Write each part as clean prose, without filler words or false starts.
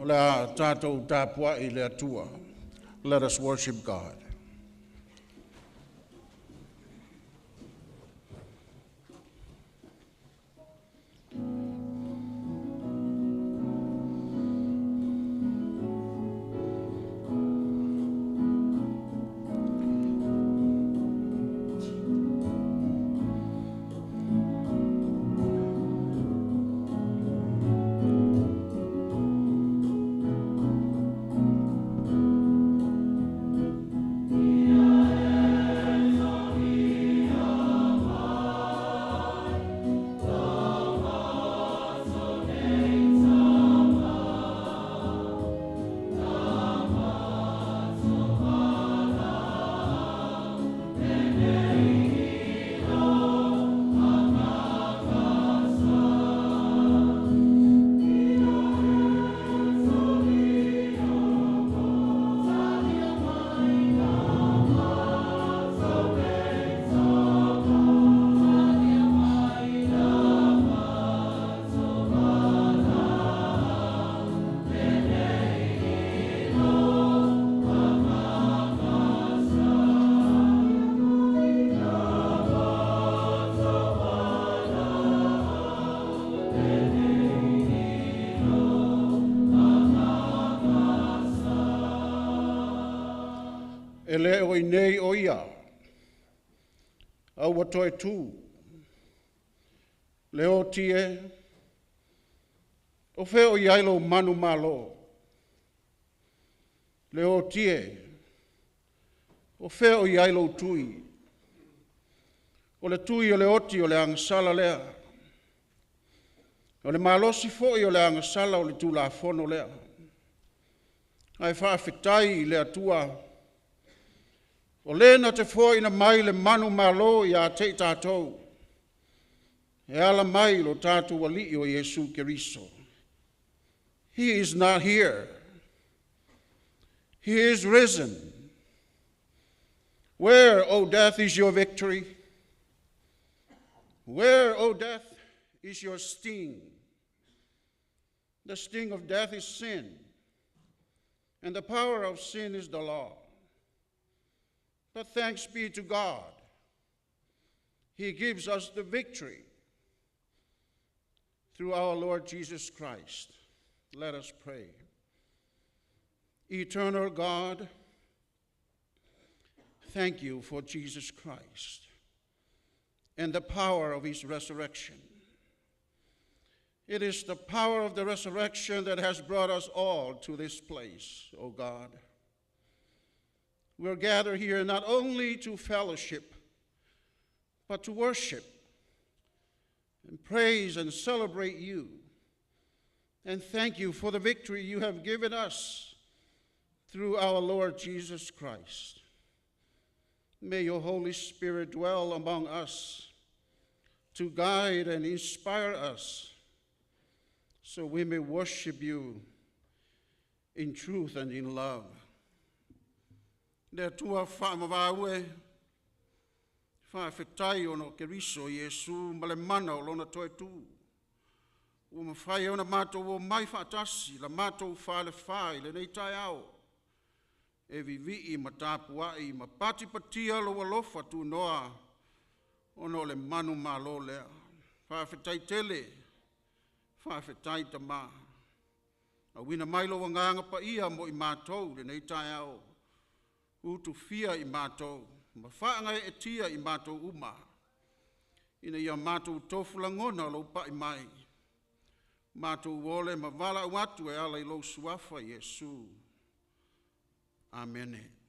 O le a tatou tapuai i le Atua. Let us worship God. E le o i nei o ia, a ua toe tū. Le oti e, o fea o i ai lou manumalo? Le oti e, o fea o i ai lou tui? O le tui o le oti o le agasala lea. O le malosi foi o le agasala o le Tulafono lea. Ae faafetai i le Atua, o le na te foaiina mai le manumalo ia te i tatou, e ala mai i lo tatou Alii o Iesu Keriso. He is not here. He is risen. Where, O death, is your victory? Where, O death, is your sting? The sting of death is sin, and the power of sin is the law. But thanks be to God, He gives us the victory through our Lord Jesus Christ. Let us pray. Eternal God, thank you for Jesus Christ and the power of his resurrection. It is the power of the resurrection that has brought us all to this place, O God. We're gathered here not only to fellowship, but to worship and praise and celebrate you. And thank you for the victory you have given us through our Lord Jesus Christ. May your Holy Spirit dwell among us to guide and inspire us so we may worship you in truth and in love. Le Atua faamavau e, faafetai ona o Keriso Iesu ma le mana o lona toe tū. Ua mafai ona matou o mai faatasi la matou falefa i lenei taeao. E vivii ma tapuai ma patipatia lou alofa tunoa ona o le manumalo lea. Faafetai tele, faafetai Tama. Auina mai lou agaga paia mo i matou i lenei taeao. Utufia i matou, ma faagaeetia i matou uma, ina ia matou tofu lagona lou pai mai. Matou ole ma valaau atu e ala i lou suafa Iesu. Amene.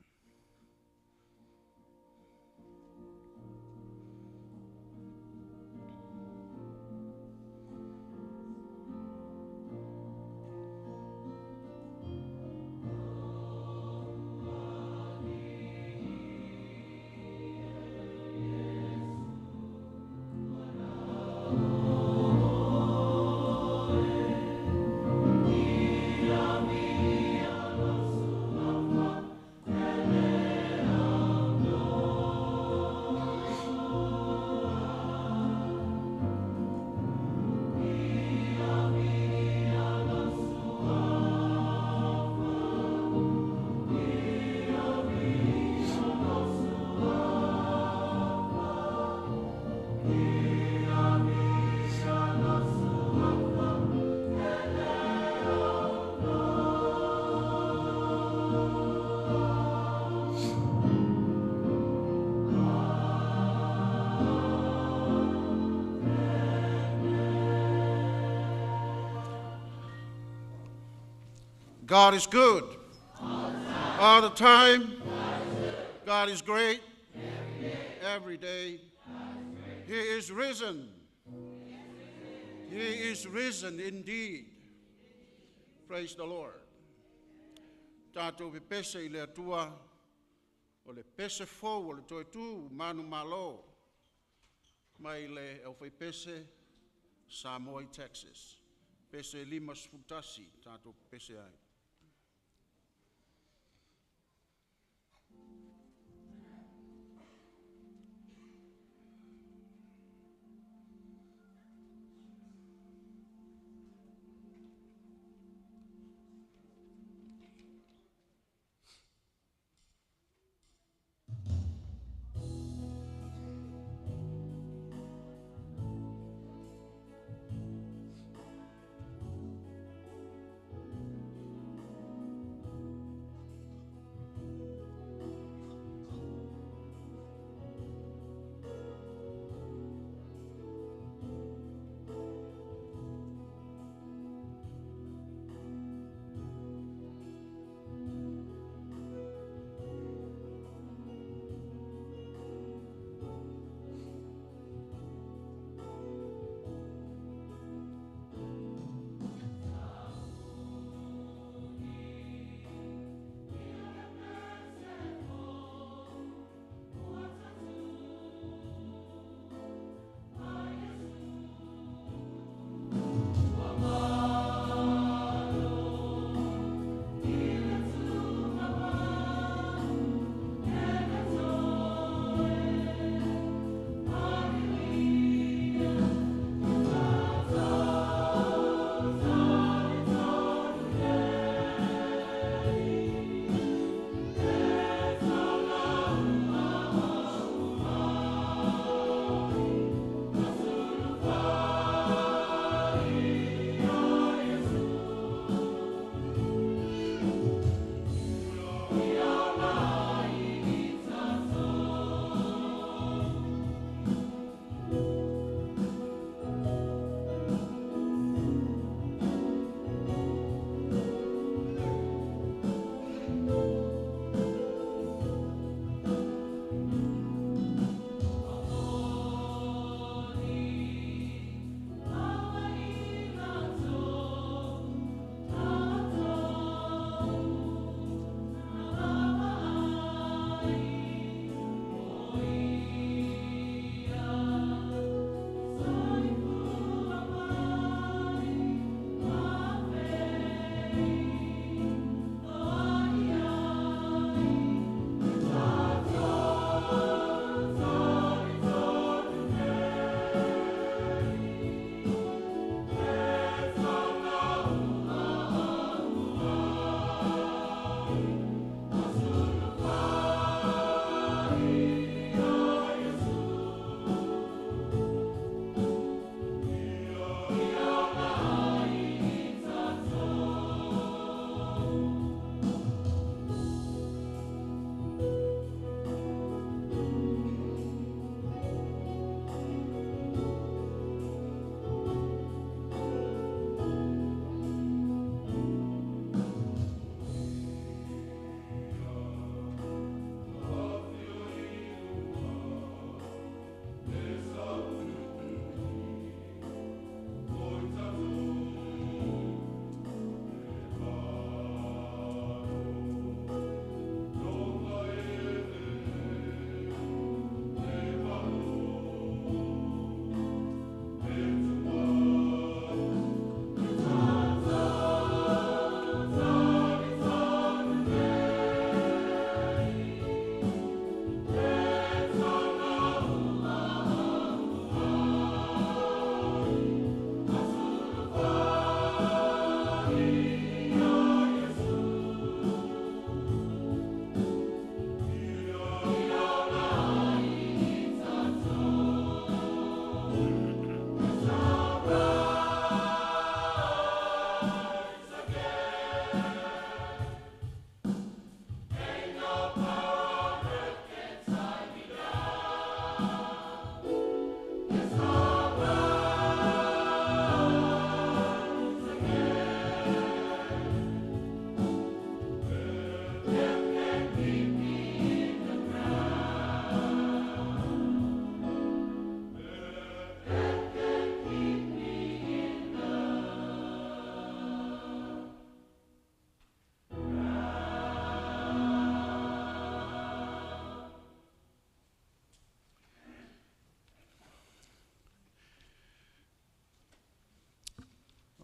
God is good. All the time. God is great. Every day. He is risen. He is risen indeed. Praise the Lord. Tatou pepese i le Atua o le pese fou o le toe tu manumalo mai le aufaipese Samoa i Texas. Pese 51 tatou pepese ai.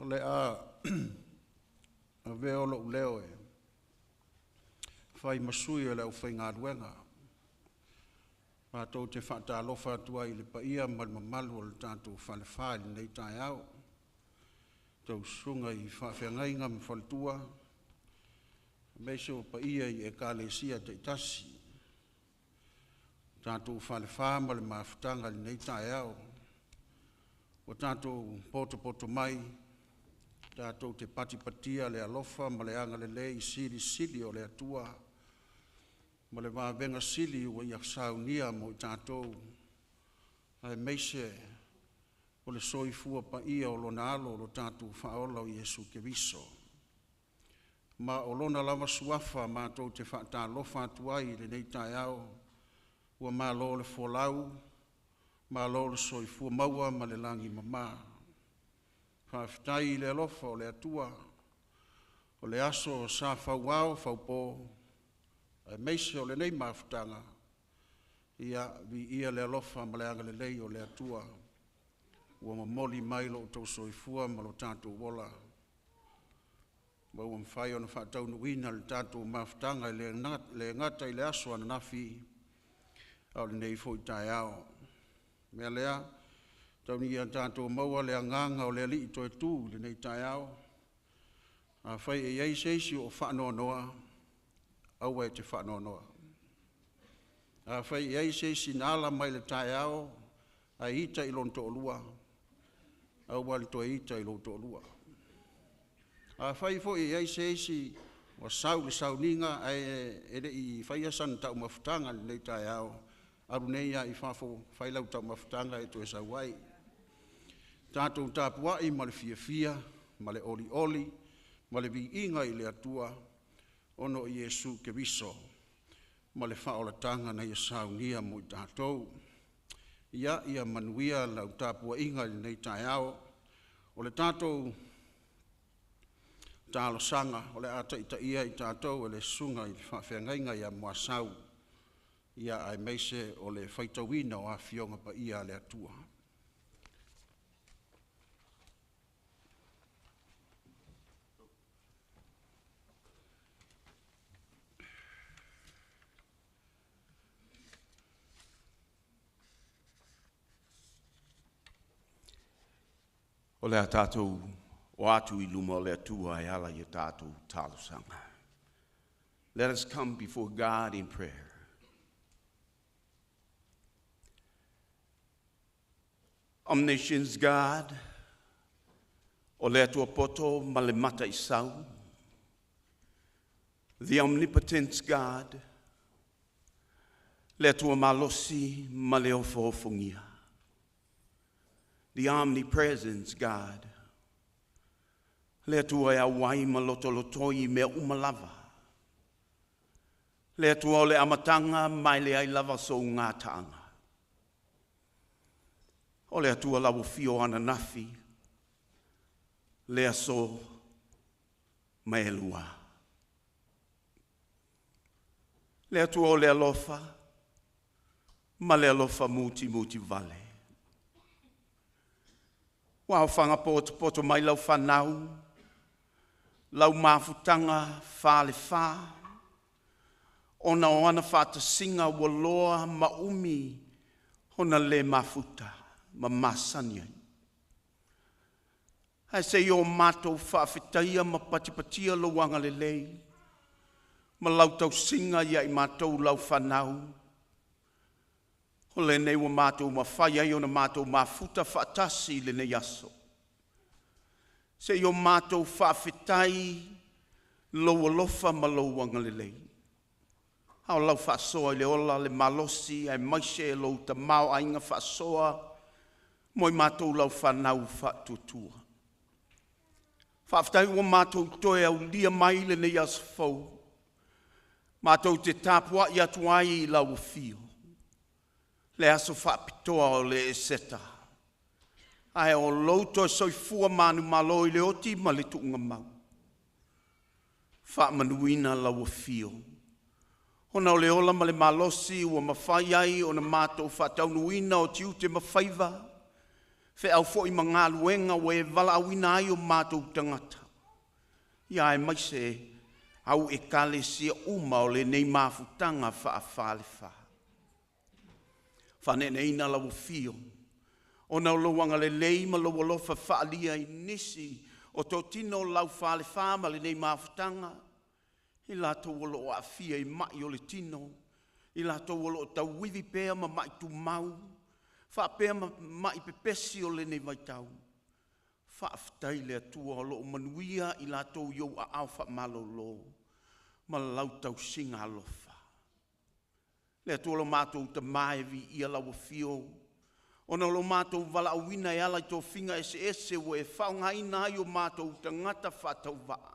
le a avea lo'u leo e fai ma sui o le aufaigaluega, matou te faatalofa atu ai i le paia ma le mamalu o le tatou Falefa i lenei taeao, tou susuga i faafeagaiga ma faletua, aemaise o paia i Ekalesia taitasi. Le tatou Falefa ma le mafutaga i lenei taeao, ua tatou potopoto mai tatou te patipatia le alofa ma le agalelei silisili o le Atua ma le vavega sili ua Ia saunia mo i tatou, aemaise o le soifua paia o Lona Alo o lo tatou Faaola o Iesu Keriso. Ma o Lona lava Suafa matou te faatalofa atu ai i lenei taeao, ua malo le folau, malo le soifua maua ma le lagi e mama. Faafetai i le alofa o le Atua, o le aso sa fauao faupo aemaise o lenei mafutaga, ia viia le alofa ma le agalelei o le Atua ua momoli mai lo outou soifua ma lo tatou ola, ma ua mafai ona faataunuuina le tatou mafutaga e le gata i le aso ananafi a o lenei foi taeao. O le mea lea, tau ina ia tatou maua le agaga o le Alii toe tu i lenei taeao. Afai e i ai se isi o faanoanoa, aua e te faanoanoa. Afai e i ai se isi na ala mai le taeao ae ita i lona toalua, aua le toe ita i lou toalua. Afai foi e i ai se isi ua sau i le sauniga ae e le i faia sana taumafataga i lenei taeao, alu nei lava i fafo fai lau taumafataga e toe sau ai. Tatou tapuai ma le fiafia ma le olioli ma le viiga i le Atua ona o Iesu Keriso ma le faaolataga na Ia saunia mo i tatou. Ia manuia lau tapuaiga i lenei taeao. O le tatou talosaga o le a taitaia i tatou e le Susuga i le Faafeagaiga ia Muasau, aemaise o le faitauina o Afioga Paia a le Atua. O le a tatou o atu i luma o le Atua e ala i a tatou talosaga. Let us come before God in prayer. Omniscient God, o le Atua poto ma le mata i sau, the omnipotent God, le Atua malosi ma le ofoofogia, the omnipresence God, le Atua e auai ma lotolotoi i mea uma lava, le Atua o le amataga ma e leai lava sou gataaga. O le Atua lau afio ananafi, le aso ma e lua. Le Atua o le alofa ma le alofa mutimutivale. Ua aofaga potopoto mai lau fanau, lau mafutaga falefa, ona o ana faatasiga ua loa ma umi ona le mafuta ma masani ai. Ae se i o matou faafetaia ma patipatia lou agalelei ma lau tausiga ia i matou lau fanau, o lenei ua matou mafai ai ona matou mafuta faatasi i lenei aso. Se i o matou faafetai lou alofa ma lou agalelei, a o lau faasoa i le ola, le malosi aemaise lou tamaoaiga faasoa mo i matou lau fanau faatuatua. Faafetai ua matou toe aulia mai lenei aso fou, matou te tapuai atu ai i lau afio, le aso faapitoa o le Eseta, ae o lou toe soifua manumalo i le oti ma le tuugamau. Faamanuina lau afio, ona o le ola ma le malosi ua mafai ai ona matou faataunuuina o tiute ma faiva. Feau foi ma galuega ua e valaauina ai o matou tagata, ia aemaise au Ekalesia uma o lenei mafutaga faa-Falefa. Faaneeneina lau Afio ona o lou agalelei ma lou alofa faaalia i nisi o totino o lau Falefa ma lenei mafutaga, i latou o lo o aafia i mai o le tino, i latou o lo o tauivi pea ma mai tumau, faapea ma mai pepesi o lenei vaitau. Faafetai i le Atua o lo o manuia i latou i ou aao faamalolo ma lau tausiga alofa. Le Atua lo matou Tama e viia lau Afio ona o lo matou valaauina e ala i tofiga eseese ua e faaaogaina ai o matou tagata faatauvaa,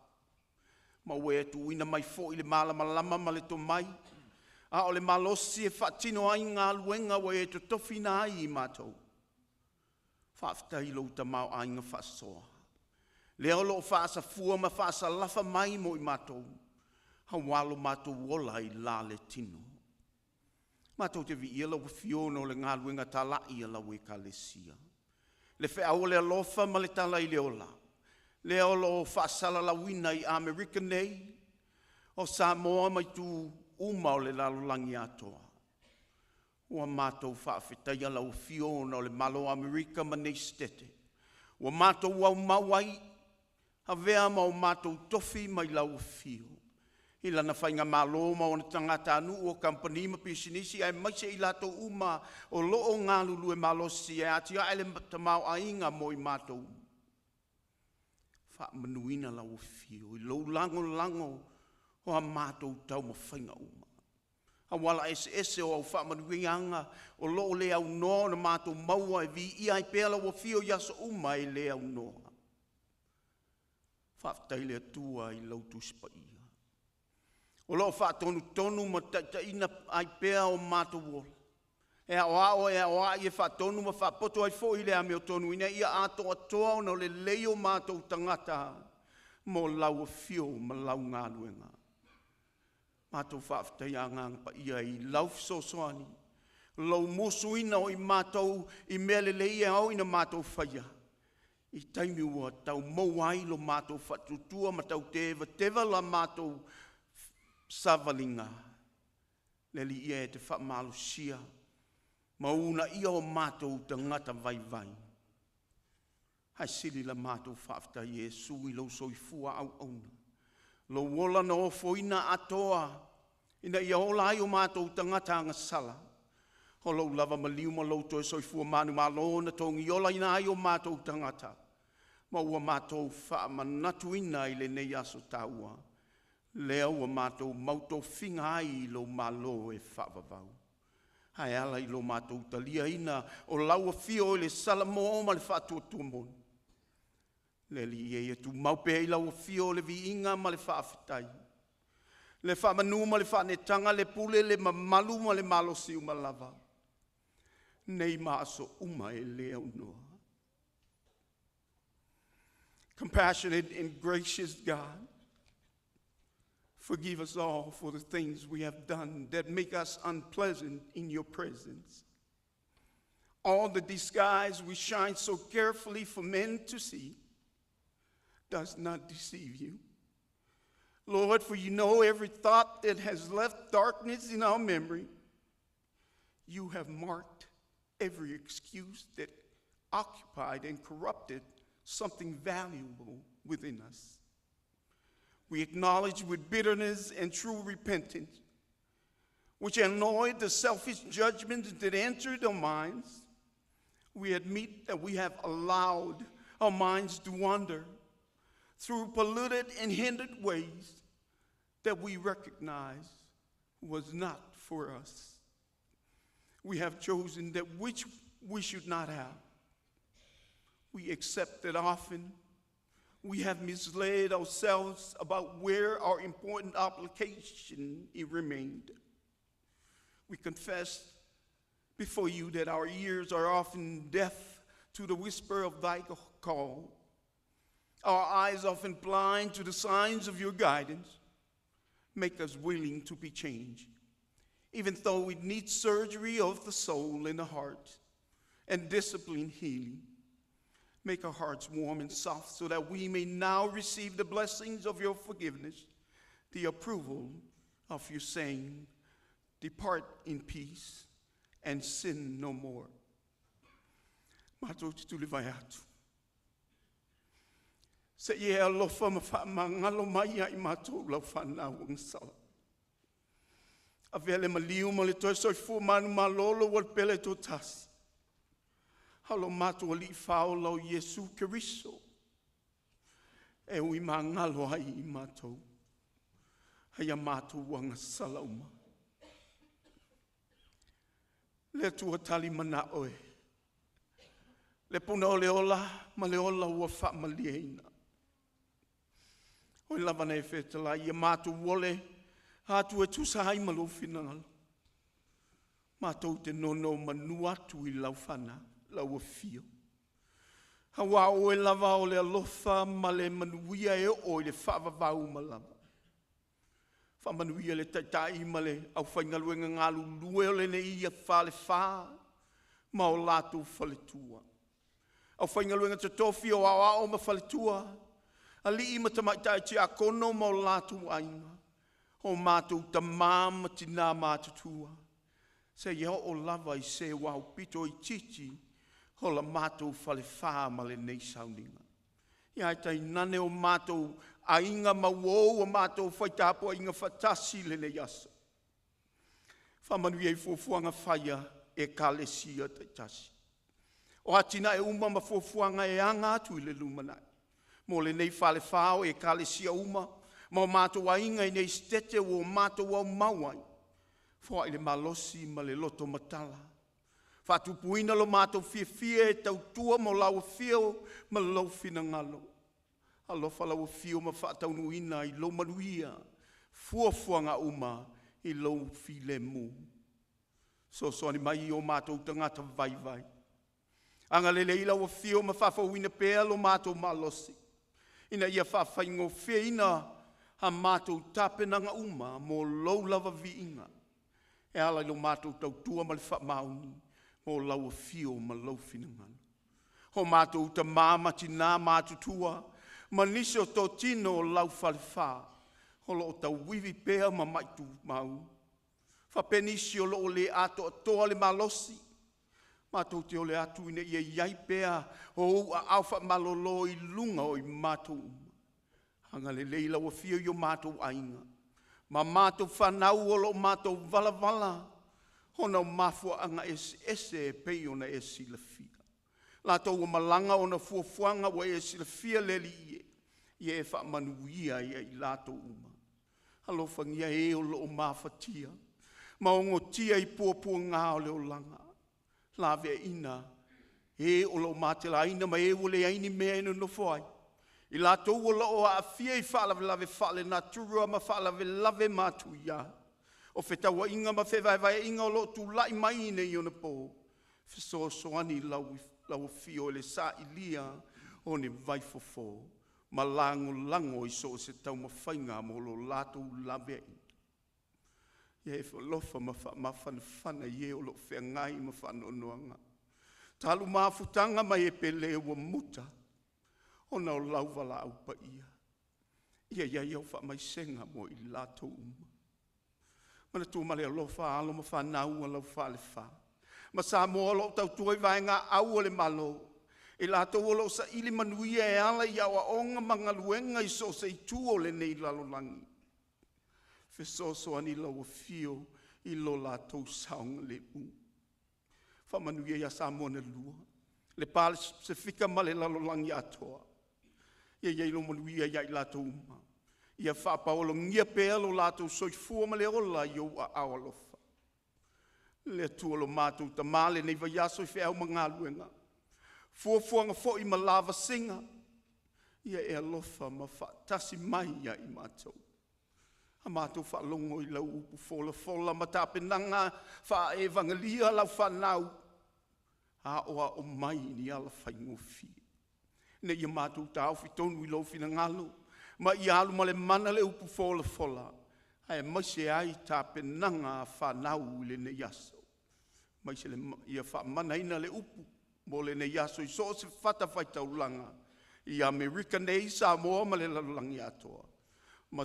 ma ua e tuuina mai foi le malamalama ma le tomai, a o le malosi e faatino ai galuega ua e totofiina ai i matou. Faafetai i lou tamaoaiga faasoa, lea o lo o faasafua ma faasalafa mai mo i matou aua lo matou ola i la le tino. Matou te viia lau Afio ona o le galuega talai a lau Ekalesia, le feau o le alofa ma le tala i le ola, lea o lo o faasalalauina i Amerika nei, o Samoa ma itu uma o le lalolagi atoa. Ua matou faafetaia lau Afio ona o le Malo o Amerika ma nei Setete ua matou aumau ai, avea ma o matou tofi mai lau Afio i lana Faigamalo ma ona tagatanuu o kamupani ma pisinisi aemaise i latou uma o lo o galulue malosi e atiae le tamaoaiga mo i matou. Faamanuina lau Afio i lou lagolago o a matou taumafaiga uma, auala eseese o au faamanuiaga o lo o le aunoa ona matou maua e viia ai pea lau Afio i aso uma e le aunoa. Faafetai i le Atua i lau Tusi Paia o lo o faatonutonu ma taitaiina ai pea o matou ola, e aoao e aoai e faatonu ma faapoto ai foi i le amiotonu ina ia atoatoa ona lelei o matou tagata mo lau afio ma lau galuega. Matou faafetaia Agaga Paia i lau fesoasoani, lou musuina o i matou i mea lelei e ao ona matou faia i taimi ua tau maua ai lo matou faatuatua ma tau tevateva la matou savaliga. Le Alii e, e te faamalosia ma uunaia o matou tagata vaivai, ae sili la matou faafetai Iesu i lou soifua auauna, lou ola na ofoina atoa ina ia ola ai o matou tagata agasala. O lou lava maliu ma lou toe soifua manumalo na togiolaina ai o matou tagata ma ua matou faamanatuina i lenei aso taua, lea ua matou mautofiga ai i lou Malo e faavavau. Ae ala i lo matou taliaina o lau afio i le Salamo ma le Faatuatua moni, le Alii e, ia tumau pea i lau afio le viiga ma le faafetai, le faamanu ma le faaneetaga, le pule, le mamalu ma le malosi uma lava, nei ma aso uma e le aunoa. Compassionate and gracious God, forgive us all for the things we have done that make us unpleasant in your presence. All the disguise we shine so carefully for men to see does not deceive you. Lord, for you know every thought that has left darkness in our memory. You have marked every excuse that occupied and corrupted something valuable within us. We acknowledge with bitterness and true repentance, which annoyed the selfish judgments that entered our minds. We admit that we have allowed our minds to wander through polluted and hindered ways that we recognize was not for us. We have chosen that which we should not have. We accept that often we have misled ourselves about where our important obligation remained. We confess before you that our ears are often deaf to the whisper of thy call, our eyes often blind to the signs of your guidance. Make us willing to be changed, even though it needs surgery of the soul and the heart and discipline healing. Make our hearts warm and soft so that we may now receive the blessings of your forgiveness, the approval of your saying, Depart in peace and sin no more. Matou te tulivae atu. Seia e alofa ma faamagalo mai ia i matou lau fanau agasala. Avea le maliu ma le toe soifua manumalo lou aualii pele toatasi. A o lo matou Alii Faaola o Iesu Keriso, e ui magalo ai i matou, ai a matou agasala uma. Le Atua tali manao e, le puna o le ola ma le ola ua faamalieina. Oe lava na e fetalai ia matou ole atu e tusa ai ma lou finagalo. Matou te nonomanu atu i lau fana, lau afio. Auā o oe lava o le alofa ma le manuia e oo i le faavavau uma lava. Faamanuia le Taitai ma le aufaigaluega galulue o lenei falefa ma o latou faletua. Aufaigaluega totofi o Aoao ma faletua, alii ma tamaitai tiakono ma o latou aiga, o matou tama ma tina matutua, seia oo lava i se ua aupito itiiti o la matou falefa ma lenei sauniga. Ia ae tainane o matou aiga ma uo ua matou fai tapuaiga faatasi i lenei aso. Faamanuia i fuafuaga fai a Ekalesia taitasi. O atinae uma ma fuafuaga e aga atu i le lumanai mo lenei falefa o Ekalesia uma ma o matou aiga i nei Setete ua o matou aumau ai, foai le malosi ma le lotomatala, faatupuina lo matou fiafia e tautua mo lau afio ma lou finagalo. Alofa lau afio ma faataunuuina i lou manuia fuafuaga uma i lou filemu. Fesoasoani mai i o matou tagata vaivai. Agalelei lau Afio ma faafouina pea lo matou malosi ina ia faafaigofieina a matou tapenaga uma mo lou lava viiga e ala i lo matou tautua ma le faamaoni mo lau afio ma lou finagalo. O matou tama ma tina matutua ma nisi o totino o lau falefa o lo o tauivi pea ma mai tumau, faapea nisi o lo o le atoatoa le malosi, matou te ole atu ina ia i ai pea ou aao faamalolo i luga o i matou uma. Agalelei lau Afio i o matou aiga ma matou fanau o lo o matou valavala ona o mafuaaga eseese e pei ona e silafia. Latou ua malaga ona o fuafuaga ua e silafia le Alii e, ia e faamanuia ia i latou uma. Alofagia e o lo o mafatia ma ogotia i puapuaga o le olaga, laveaiina e o lo o matelaina ma e ua leai ni mea e nonofo ai, i latou o lo o aafia i faalavelave faalenatura ma faalavelave matuia, o fetauaiga ma fevaevaeaiga o lo o tulai mai i nei onapo. Fesoasoani lau Afio i le sailia o ni vaifofo ma lagolago i so o se taumafaiga mo lo latou laveaiina. Ia e alofa ma faamafanafana i e o lo o feagai ma faanoanoaga talu mafutaga ma e pele ua muta ona o lau valaau paia. Ia i ai au faamaisega mo i latou uma. Manatua ma le alofa alo ma fanau a lau falefa ma Samoa o lo o tautua i vaegaau a le Malo, i latou o lo o saili manuia e ala i aoaoga ma galuega i so o se itu o lenei lalolagi. Fesoasoani lau Afio i lo latou saogalemu. Faamanuia ia Samoa na lua, le Pasefika ma le lalolagi atoa. Ia i ai lou manuia ia i latou uma, ia faapaologia pea lo latou soifua ma le ola i ou aao alofa. Le Atua lo matou Tama i lenei vaiaso i feau ma galuega, fuafuaga foi ma lavasiga, ia e alofa ma faatasi mai ia i matou. A matou faalogo i lau upu folafola ma tapenaga faa-evagelia a lau fanau, aoao mai i ni ala faigofie, ina ia matou taofi tonu i lou finagalo ma ia alu ma le mana le upu folafola aemaise ai tapenaga a fanau i lenei aso, aemaise ia faamanaina le upu. Mo lenei aso i so o se fatafaitaulaga i Amerika nei, Samoa ma le lalolagi atoa, ma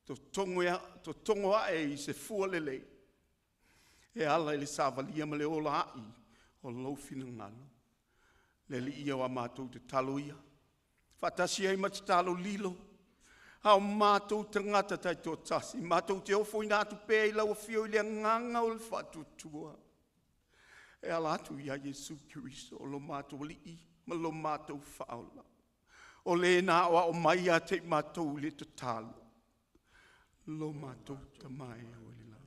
totogo ae i se fua lelei e ala i le savalia ma le ola ai o lou finagalo. Le Alii ia o a matou tatalo ia, faatasi ai ma tatalo lilo a o matou tagata taitoatasi, matou te ofoina atu pea i lau afio i le agaga o le faatuatua, e ala atu ia Iesu Keriso o lo matou Alii ma lo matou Faaola, o Le na aoao mai ia te i matou i le tatalo, Lo matou Tama e oi le lagi.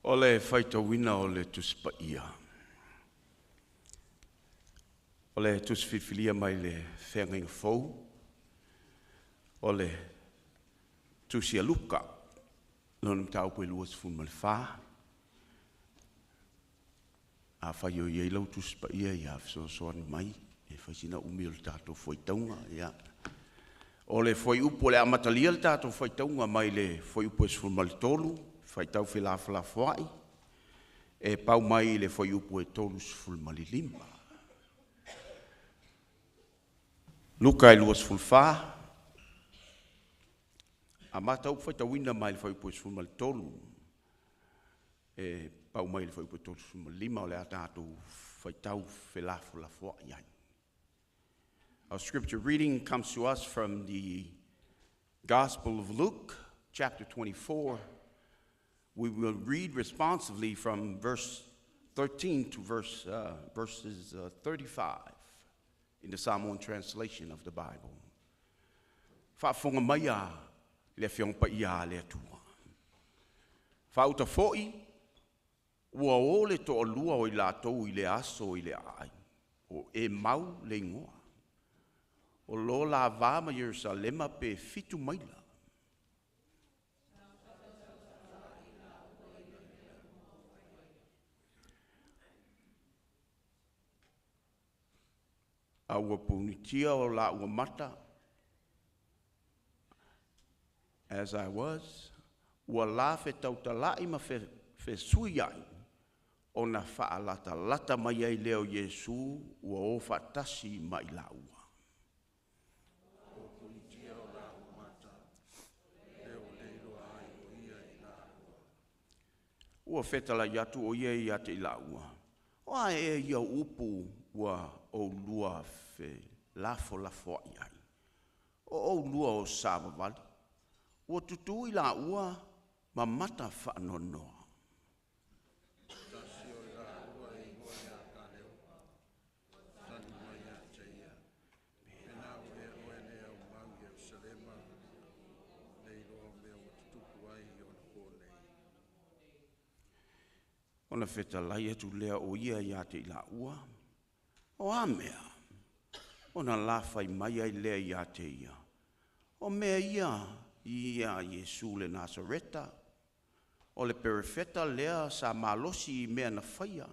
O le faitauina o le Tusi Paia, o le tusi filifilia mai le Feagaiga Fou, o le tusi a Luka, lona mataupu e 24. Afai o i ai lau Tusi Paia, ia fesoasoani mai, e fai sina umi o le tatou faitauga. Ia. O le fuaiupu o le a amatalia le tatou faitauga mai le fuaiupu e 13, faitau felafolafoai, e pau mai i le fuaiupu e 35. Luka e 24, amata ou faitauina mai le fuaiupu e 13 e pau mai le fuaiupu e 35, o le a tatou faitau felafolafoai ai. Our scripture reading comes to us from the Gospel of Luke, chapter 24. We will read responsively from verse 13 to verses 35 in the Samoan translation of the Bible. Faafofoga mai a Le afioga paia a le Atua. Faauta foi, ua o le toalua o i latou i le aso i le aai, o Emau le igoa. O lo la va ma Ierusalema pe 7 maila. A ua punitia o laua mata, as I was, ua la fetautalai ma fesui ai, ona faalatalata mai ai lea o Iesu ua o faatasi ma i laua. Ua fetalai atu o ia ia te i laua, o a ea ia upu ua oulua felafolafoai ai? O oulua o savavali. Ua tutu i laua ma mata faanoanoa. Tasi o i laua e igoa ia Kaleopa, tali mai ia te ia, “Penau ea oe le aumau i Yerusalema, le iloa o mea ua tutupu ai i onapo nei?” Ona fetalai atu lea o ia ia te i laua, o a mea? Ona lafai mai ai lea ia te ia, o mea ia ia Iesu le Nasareta, o le perofeta lea sa malosi i mea na faia,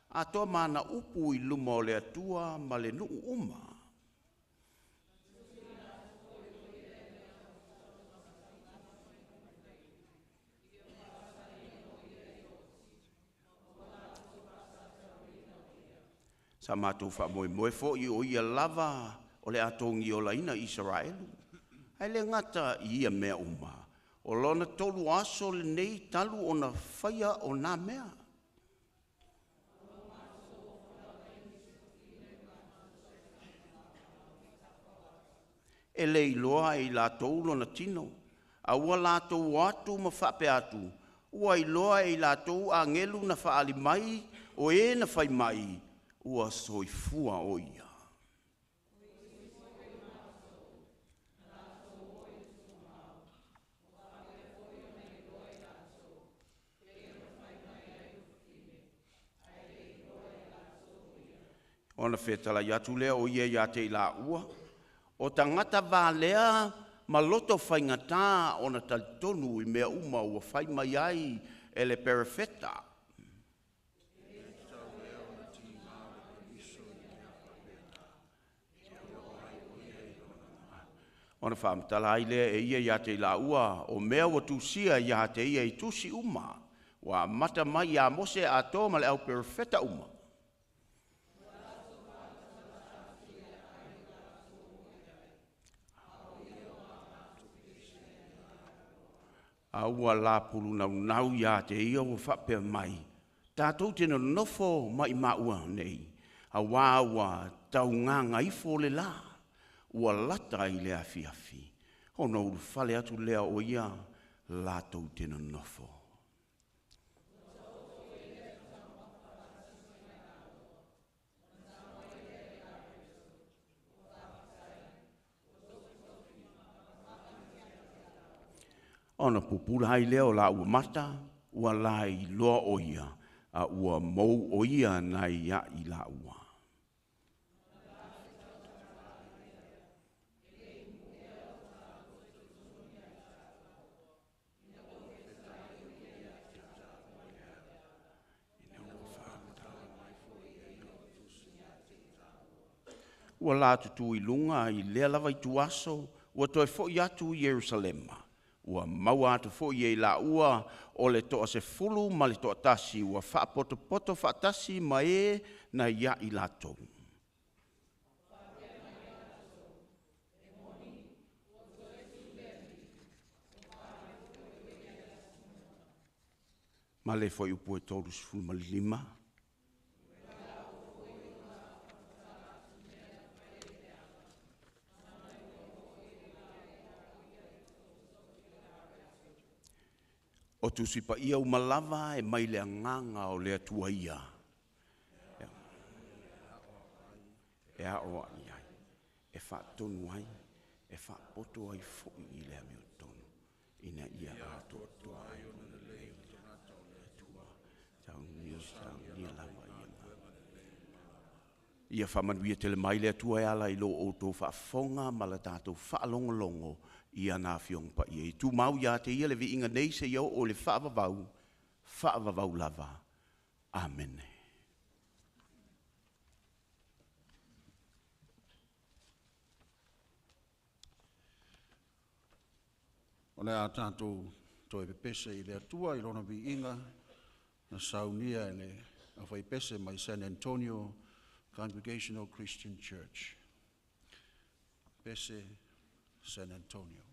atoa ma ana upu i luma o le Atua ma le nuu uma. Sa matou faamoemoe foi o ia lava o le a togiolaina Isaraelu. Ae le gata i ia mea uma, o lona tolu o aso lenei talu ona faia o nā mea. E le iloa e i latou lona tino, a ua latou o atu ma faapea atu, ua iloa e i latou agelu na faaali mai o e na fai mai ua soifua o ia. Ona fetalai atu lea o ia ia te i laua, o tagata valea ma loto faigata ona talitonu i mea uma ua fai mai ai e le Perofeta. E le tatau ea ona timā le Keriso i mea faapena, seia oo ai o ia i lona mamalu? Ona faamatala ai lea e ia ia te i laua o mea ua tusia ia te ia i tusi uma, ua amata mai ia Mose atoa ma le au perofeta uma. A ua lapulu naunau ia te ia ua faapea mai, tatou te nonofo ma i maua nei, auā ua taugagaifo le lā, ua lata i le afiafi. Ona ulufale atu lea o ia latou te nonofo. Ona pupula ai lea o laua mata, ua lailoa o ia, a ua mou o ia nai ai laua. Ua latutu i luga i lea lava ituaso, ua toe foi atu i Ierusalema. Ua maua atu foi e i laua o le toasefulu ma le toatasi ua faapotopoto faatasi ma e na iai latou. Ma le fuaiupu e 35. O Tusi Paia uma lava e mai le Agaga o le Atua ia, e aoai ai, e faatonu ai, e faapoto ai foi i le amiotonu. Ina ia atoatoa ai ona lelei o le tagata o le Atua, saunia saunia lava ia Ia faamanuia tele mai le Atua e ala i lo outou faafofoga ma la tatou faalogologo i ana Afioga Paia. E tumau ia te Ia le viiga nei seia oo i le faavavau, faavavau lava. Amene. O le a tatou toe pepese i le Atua i Lona viiga na saunia e le aufaipese mai San Antonio Congregational Christian Church. Pese San Antonio.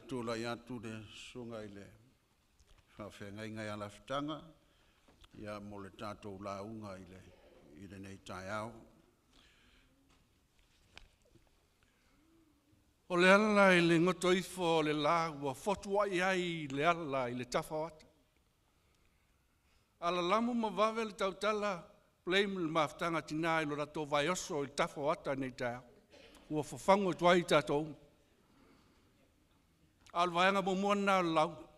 Tulai atu le susuga i le faafeagaiga ia Lafitaga, ia mo le tatou lauga i lenei taeao. O le ala i le goto ifo o le la ua fotuai ai le ala i le tafaoata. Alalamu ma vave le tautala, blame le mafutaga tina i lo latou vaioso i le tafaoata nei taeao. Ua fafagu atu ai tatou uma. A o le vaega muamua lena o le lauga.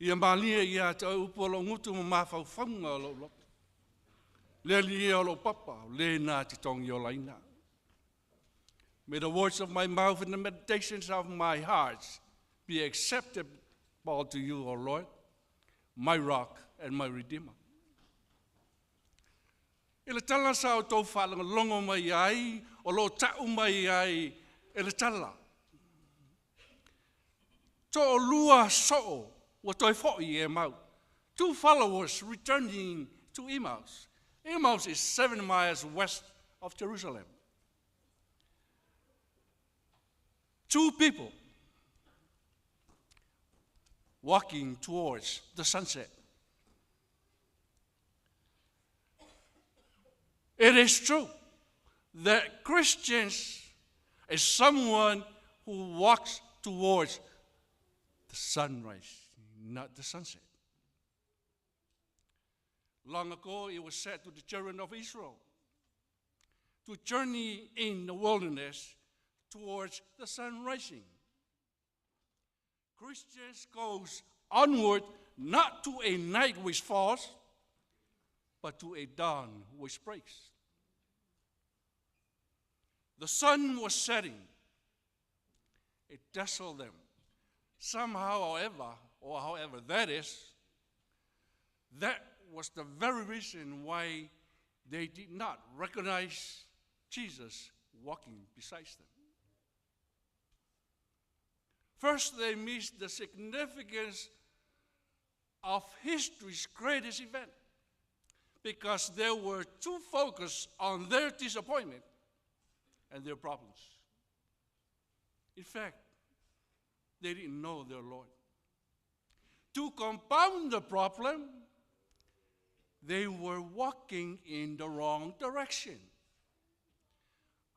Ia malie ia te oe upu o lou gutu ma mafaufauga o lou loto. Le Alii e o lou papa, o le na te togiolaina. May the words of my mouth and the meditations of my heart be acceptable to you, O Lord, my rock and my redeemer. I le tala sa o tou faalogologo mai ai, o lo o tau mai ai e le tala. Toalua soo ua toe foi i Emau. Two followers returning to Emmaus. Emmaus is 7 miles west of Jerusalem. Two people walking towards the sunset. It is true that Christians is someone who walks towards the sunrise, not the sunset. Long ago, it was said to the children of Israel to journey in the wilderness towards the sun rising. Christians goes onward not to a night which falls, but to a dawn which breaks. The sun was setting. It dazzled them. Somehow, however, or however that is, that was the very reason why they did not recognize Jesus walking beside them. First, they missed the significance of history's greatest event because they were too focused on their disappointment and their problems. In fact, they didn't know their Lord. To compound the problem, they were walking in the wrong direction,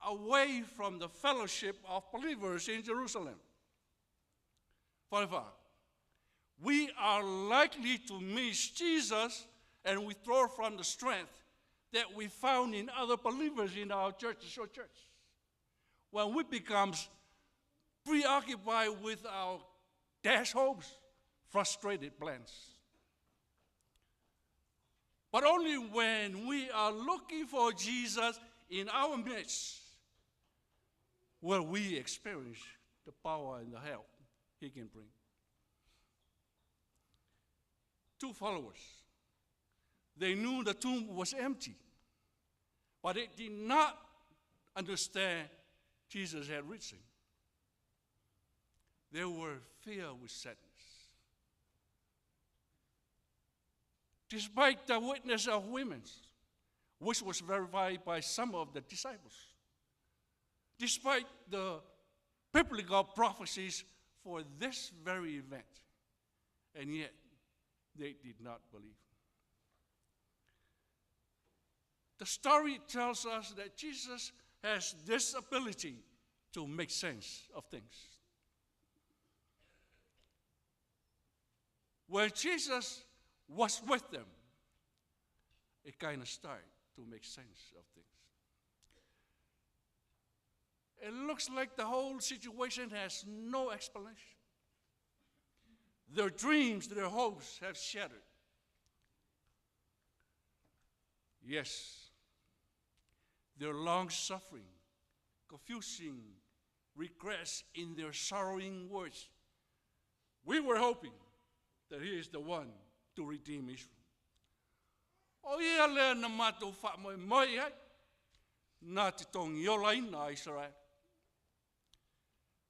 away from the fellowship of believers in Jerusalem. Falefa, we are likely to miss Jesus and withdraw from the strength that we found in other believers in our churches or church. When we become preoccupied with our dash hopes, frustrated plans. But only when we are looking for Jesus in our midst will we experience the power and the help he can bring. Two followers. They knew the tomb was empty, but they did not understand Jesus had risen. They were filled with sadness. Despite the witness of women, which was verified by some of the disciples, despite the biblical prophecies for this very event, and yet they did not believe. The story tells us that Jesus has this ability to make sense of things. When Jesus was with them, it kind of started to make sense of things. It looks like the whole situation has no explanation. Their dreams, their hopes have shattered. Yes, their long suffering, confusing regrets in their sorrowing words. We were hoping that he is the one to redeem Israel. O ia lea na matou faamoemoe ai, na te togiolaina Israel.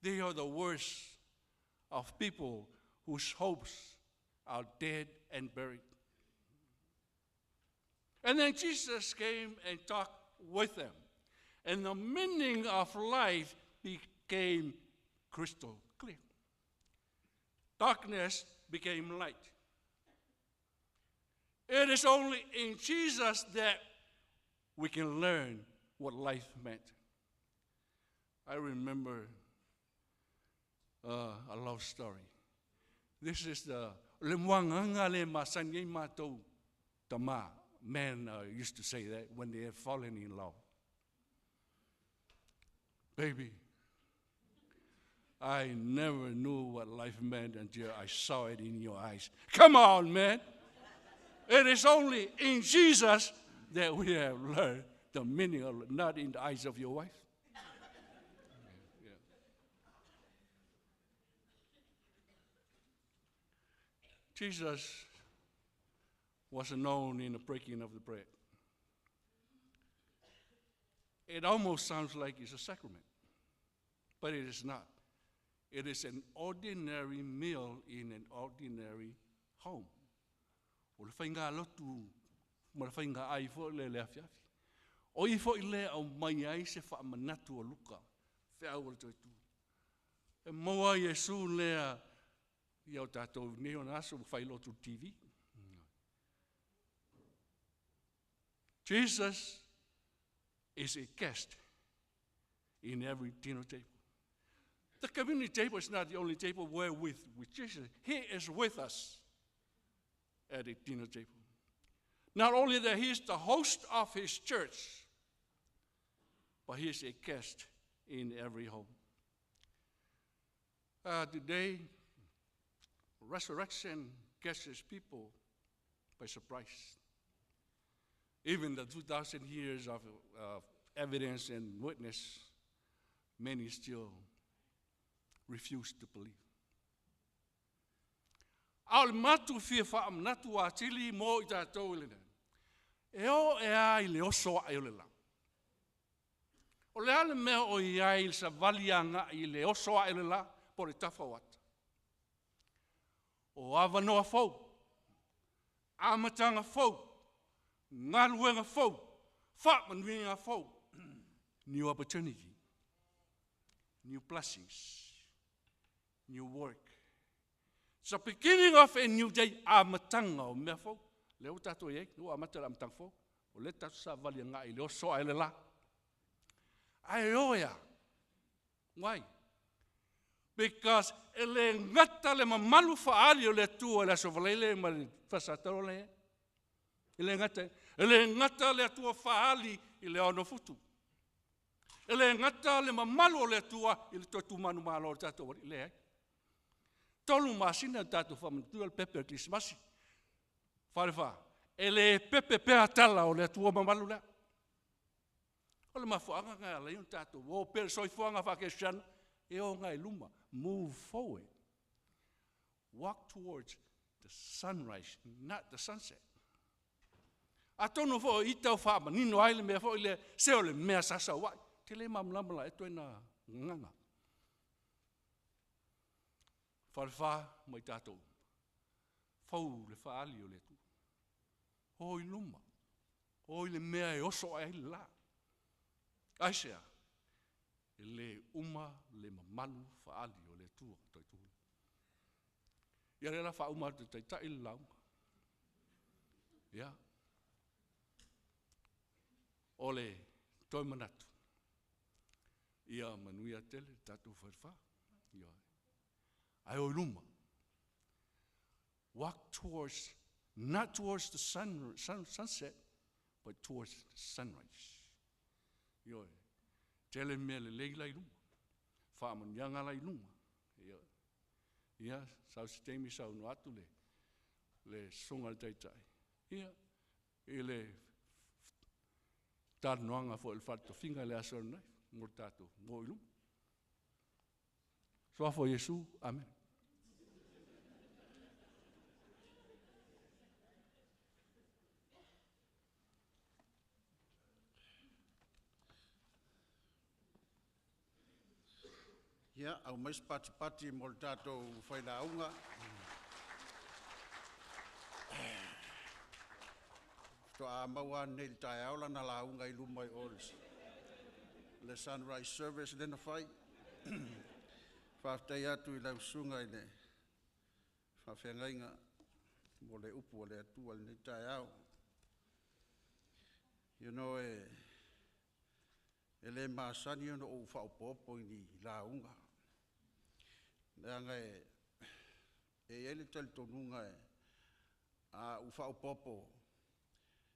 They are the worst of people whose hopes are dead and buried. And then Jesus came and talked with them. And the meaning of life became crystal clear. Darkness became light. It is only in Jesus that we can learn what life meant. I remember a love story. This is the le muanganga le masani matou tama. Men used to say that when they have fallen in love. Baby, I never knew what life meant until I saw it in your eyes. Come on, man. It is only in Jesus that we have learned the meaning of it, not in the eyes of your wife. Yeah. Jesus was known in the breaking of the bread. It almost sounds like it's a sacrament, but it is not. It is an ordinary meal in an ordinary home. O le whainga lotu, ma le whainga ai fo le le afiafi. O i fo i le au mai ai se wha manatu o Luka, whiau o le toitu. E moa Iesu lea, i au tātou nei o naso whai lotu TV. Jesus is a guest in every dinner table. The community table is not the only table where with Jesus. He is with us at a dinner table. Not only that he is the host of his church, but he is a guest in every home. Today, resurrection catches people by surprise. Even the 2,000 years of evidence and witness, many still refuse to believe. Ao le matu fia wha amnatu a tili mo i tātou i lena. E o e a i le oso a e o le la. O le ale mea o i ai le savali anga i le oso a e le la po le tafa wata. O awanoa fou, amatanga fou, ngaluenga fou, whaamanuinga fou. New opportunity, new blessings, new work. It's the beginning of a new day, amatanga o mea fou. Le o tātou i ei, o amata le amatanga fou. O le tātou sa vali ngā i le oso a ele la. Ai oia. Why? Because e le ngata le mamalu whaali o le atua le aso valele ma le fasataro le. E le ngata, e le ngata le atua whaali i le ono futu. E le ngata le mamalu o le atua i le totu manu malo o tātou wari le ai. Tolu masina tātou whamantua le pepe o Krismasi. Whare wha. E le pepe pea tala o le atua mamalu lea. O le mafuanga ngai ala ion tātou. O pere soifuanga whakesiana. E o ngai luma. Move forward. Walk towards the sunrise, not the sunset. A tono fo i tau whaamanino ai le mea fo i le se o le mea sasa wai. Te le mamlamala e toe na nganga. Wharewha mai tātou. Fau le whaali o le tu. O i luma. O i le mea e oso ai le la. Ai sea. E le uma le mamalu whaali o le tua toi tū. Ia le la whauma te taitai le launga. Ia. O le toi manatu. Ia manuia tele tātou wharewha. Ia. Ai o luma. Walk towards, not towards the sunset, but towards the sunrise. Ioe. Tele mea le leila i luma. Whaamanianga la i luma. Ioe. Ia, sau se teimi sau no atu le sunga le taitai. Ia, i le tānoanga fo le whatofinga le aso nei, mo tātou, mo i luma. Soa fo Iesu, amen. Ia, au mais pati pati mo le tātou whailaunga. Toa maua nei le taeao lana launga i luma i o le sunrise service lena whai. Faafetai atu i lau susuga i le faafeagaiga mo le upu a le Atua i lenei taeao. You know, e le masani ona ou faaopoopo i ni lauga, leaga e i ai le talitonuga a ou faaopoopo,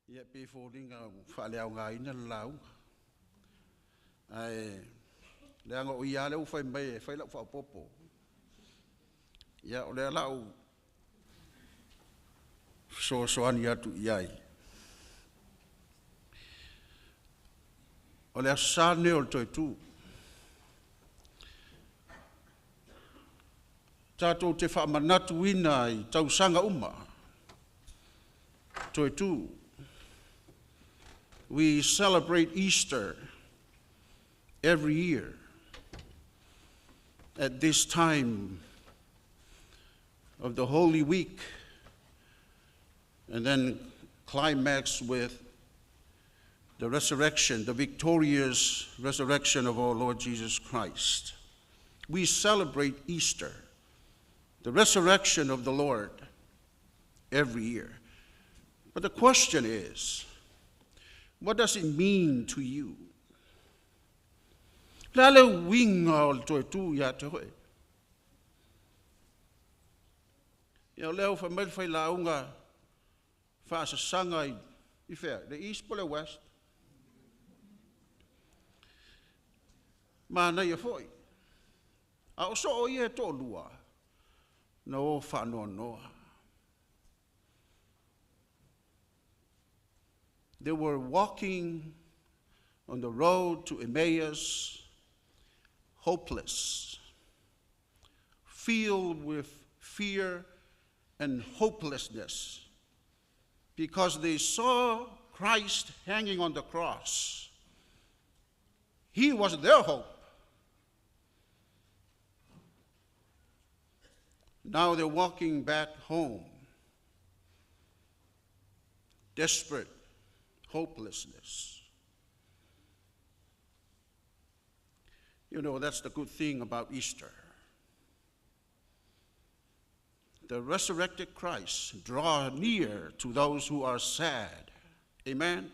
ia e pei e foliga ua faaleaogaina le lauga. Ae leaga o ia lava lea ua fai mai e fai lau faaopoopo, ia o lea o le a ou fesoasoani atu i ai. O le Aso Sa lenei o le toe tu. Tatou te faamanatuina i tausaga uma, toe tu. We celebrate Easter every year at this time of the Holy Week, and then climax with the resurrection, the victorious resurrection of our Lord Jesus Christ. We celebrate Easter, the resurrection of the Lord, every year. But the question is, what does it mean to you? Le a le uiga o le toe tu ia te oe? Ia o lea ua fai mai le failauga faasasaga i fea? Le East po o le West? Manaia foi. A o soo ia e toalua, na o faanoanoa. They were walking on the road to Emmaus, hopeless, filled with fear and hopelessness, because they saw Christ hanging on the cross. He was their hope. Now they're walking back home, desperate hopelessness. You know, that's the good thing about Easter. The resurrected Christ draw near to those who are sad. Amen.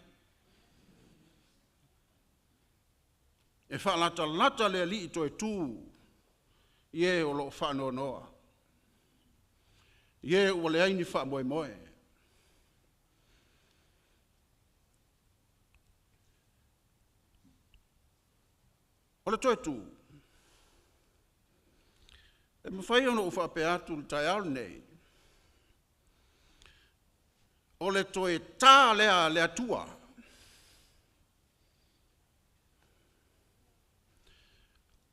E faalatalata le Alii toe tu i e o loo faanoanoa, i e ua leai ni faamoemoe. O le toe tu, e mafai ona ou faapea atu i le taeao lenei, o le toe tā lea a le Atua.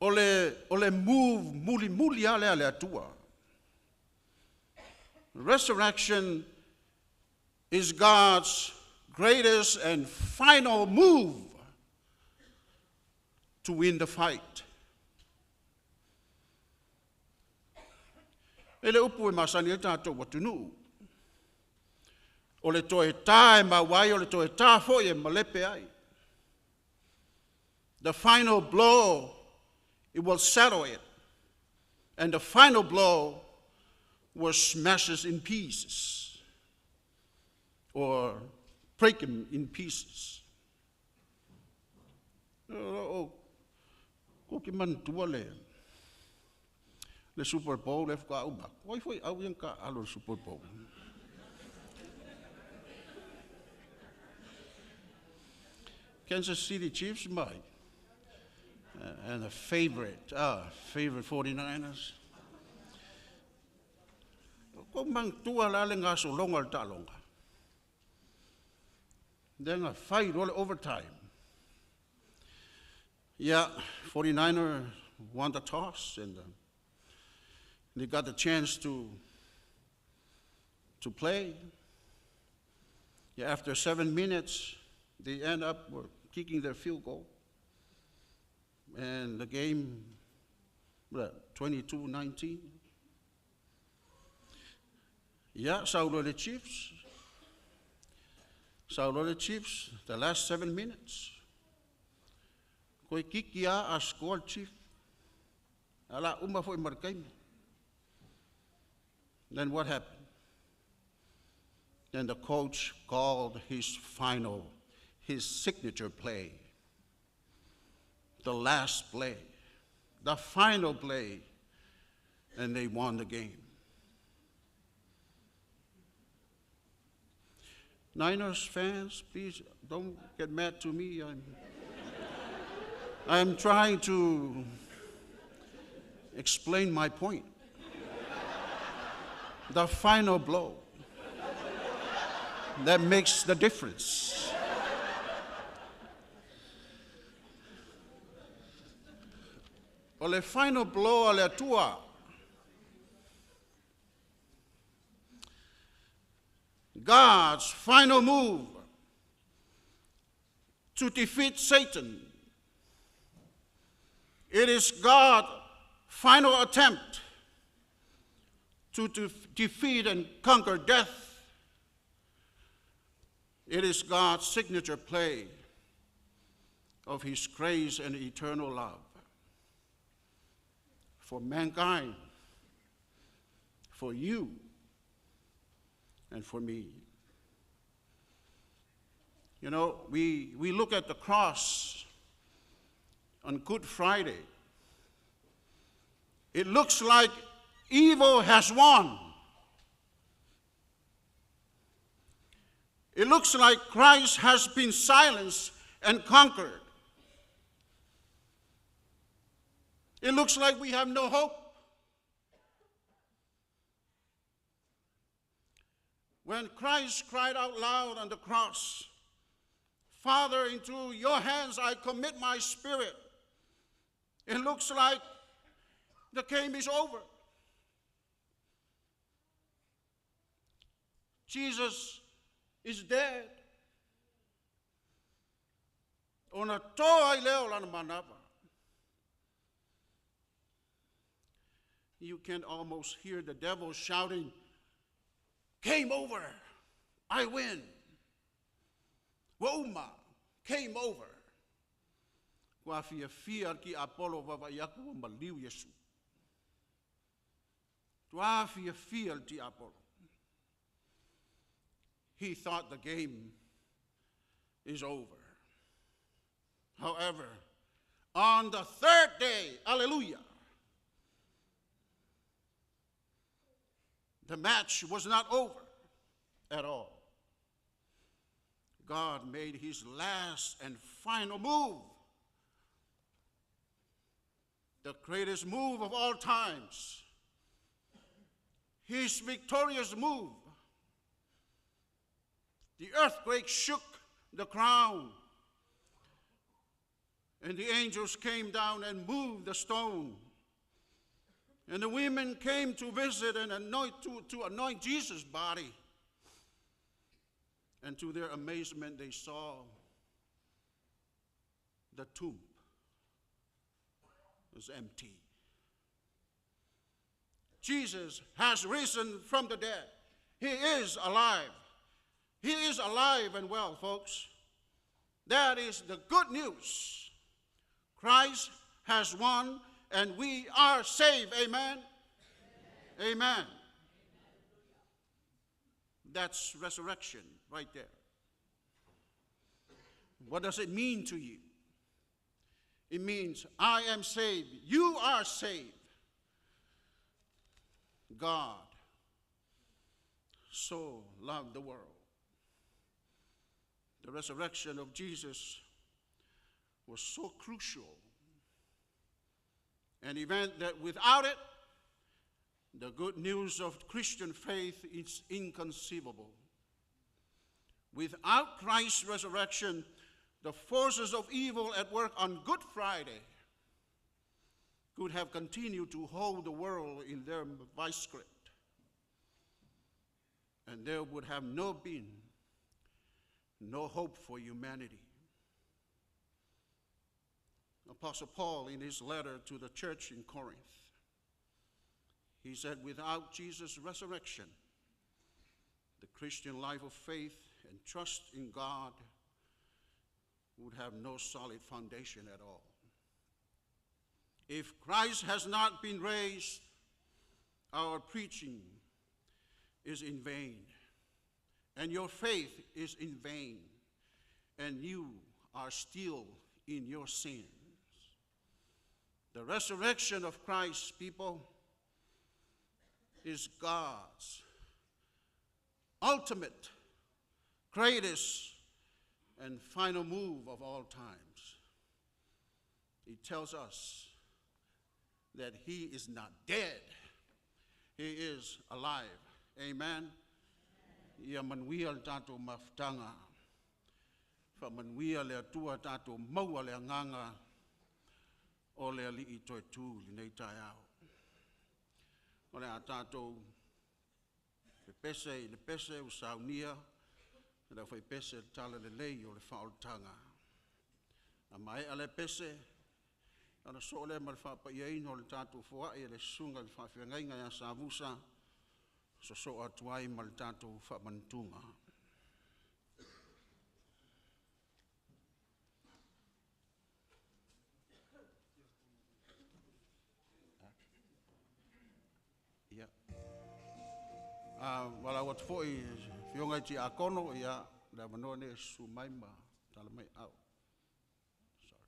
O le move mulimuli lava lea a le Atua. Resurrection is God's greatest and final move to win the fight. E le upu e masani ai tatou atunuu. O le toe tā e maua ai, o le toe tā foi e malepe ai. The final blow, it will settle it. And the final blow will smash us in pieces or break him in pieces. O ko ki manatua le Super Bowl le faatoa uma. Oi foi au ia ka alo le Super Bowl. Kansas City Chiefs mai. And the favorite 49ers. Ko manatua la le gasologa o le taaloga. Lea fai loa le overtime. Yeah, 49er won the toss and they got the chance to play. Yeah, after 7 minutes, they end up kicking their field goal. And the game, what, 22-19. Yeah, sau loa le Chiefs. Sau loa le Chiefs, the last 7 minutes. Koe kiki a score Chief. Ala uma foi ma le taimi. Then what happened? Then the coach called his final, his signature play, the last play, the final play, and they won the game. Niners fans, please don't get mad to me. I'm trying to explain my point. The final blow that makes the difference. O le final blow a le Atua. God's final move to defeat Satan. It is God's final attempt to defeat and conquer death. It is God's signature play of his grace and eternal love for mankind, for you, and for me. You know, we look at the cross on Good Friday. It looks like evil has won. It looks like Christ has been silenced and conquered. It looks like we have no hope. When Christ cried out loud on the cross, Father, into your hands I commit my spirit, it looks like the game is over. Jesus is dead. Ona toa i leo lana manava. You can almost hear the devil shouting, Game over, I win. Ua uma, game over. Ua fiafia le tiapolo vaavaai atu ua maliu Iesu. Ua fiafia le tiapolo. He thought the game is over. However, on the third day, hallelujah, the match was not over at all. God made his last and final move, the greatest move of all times, his victorious move. The earthquake shook the ground, and the angels came down and moved the stone. And the women came to visit and to anoint Jesus' body. And to their amazement, they saw the tomb was empty. Jesus has risen from the dead. He is alive. He is alive and well, folks. That is the good news. Christ has won, and we are saved. Amen? Amen. Amen. That's resurrection right there. What does it mean to you? It means I am saved. You are saved. God so loved the world. The resurrection of Jesus was so crucial, an event that without it, the good news of Christian faith is inconceivable. Without Christ's resurrection, the forces of evil at work on Good Friday could have continued to hold the world in their vice grip, and there would have no been no hope for humanity. Apostle Paul, in his letter to the church in Corinth, he said, without Jesus' resurrection, the Christian life of faith and trust in God would have no solid foundation at all. If Christ has not been raised, our preaching is in vain, and your faith is in vain, and you are still in your sins. The resurrection of Christ, people, is God's ultimate, greatest, and final move of all times. He tells us that he is not dead, he is alive. Amen. Ia manuia le tatou mafutaga. Faamanuia le Atua tatou maua le agaga o le Alii toe tu i lenei taeao. O le a tatou pepese i le pese ua saunia e le aufaipese o le Talalelei o le Faaolataga. A maea lea pese, ona sosoo lea ma le faapaiaina o le tatou foai e le susuga i le faafeagaiga ia Savusa, sosoo atu ai ma le tatou faamanutuga. Ia. A valaau atu foi i afioga i tiakono, ia, le avanoa lenei e susu mai ma tala mai au. Sorry.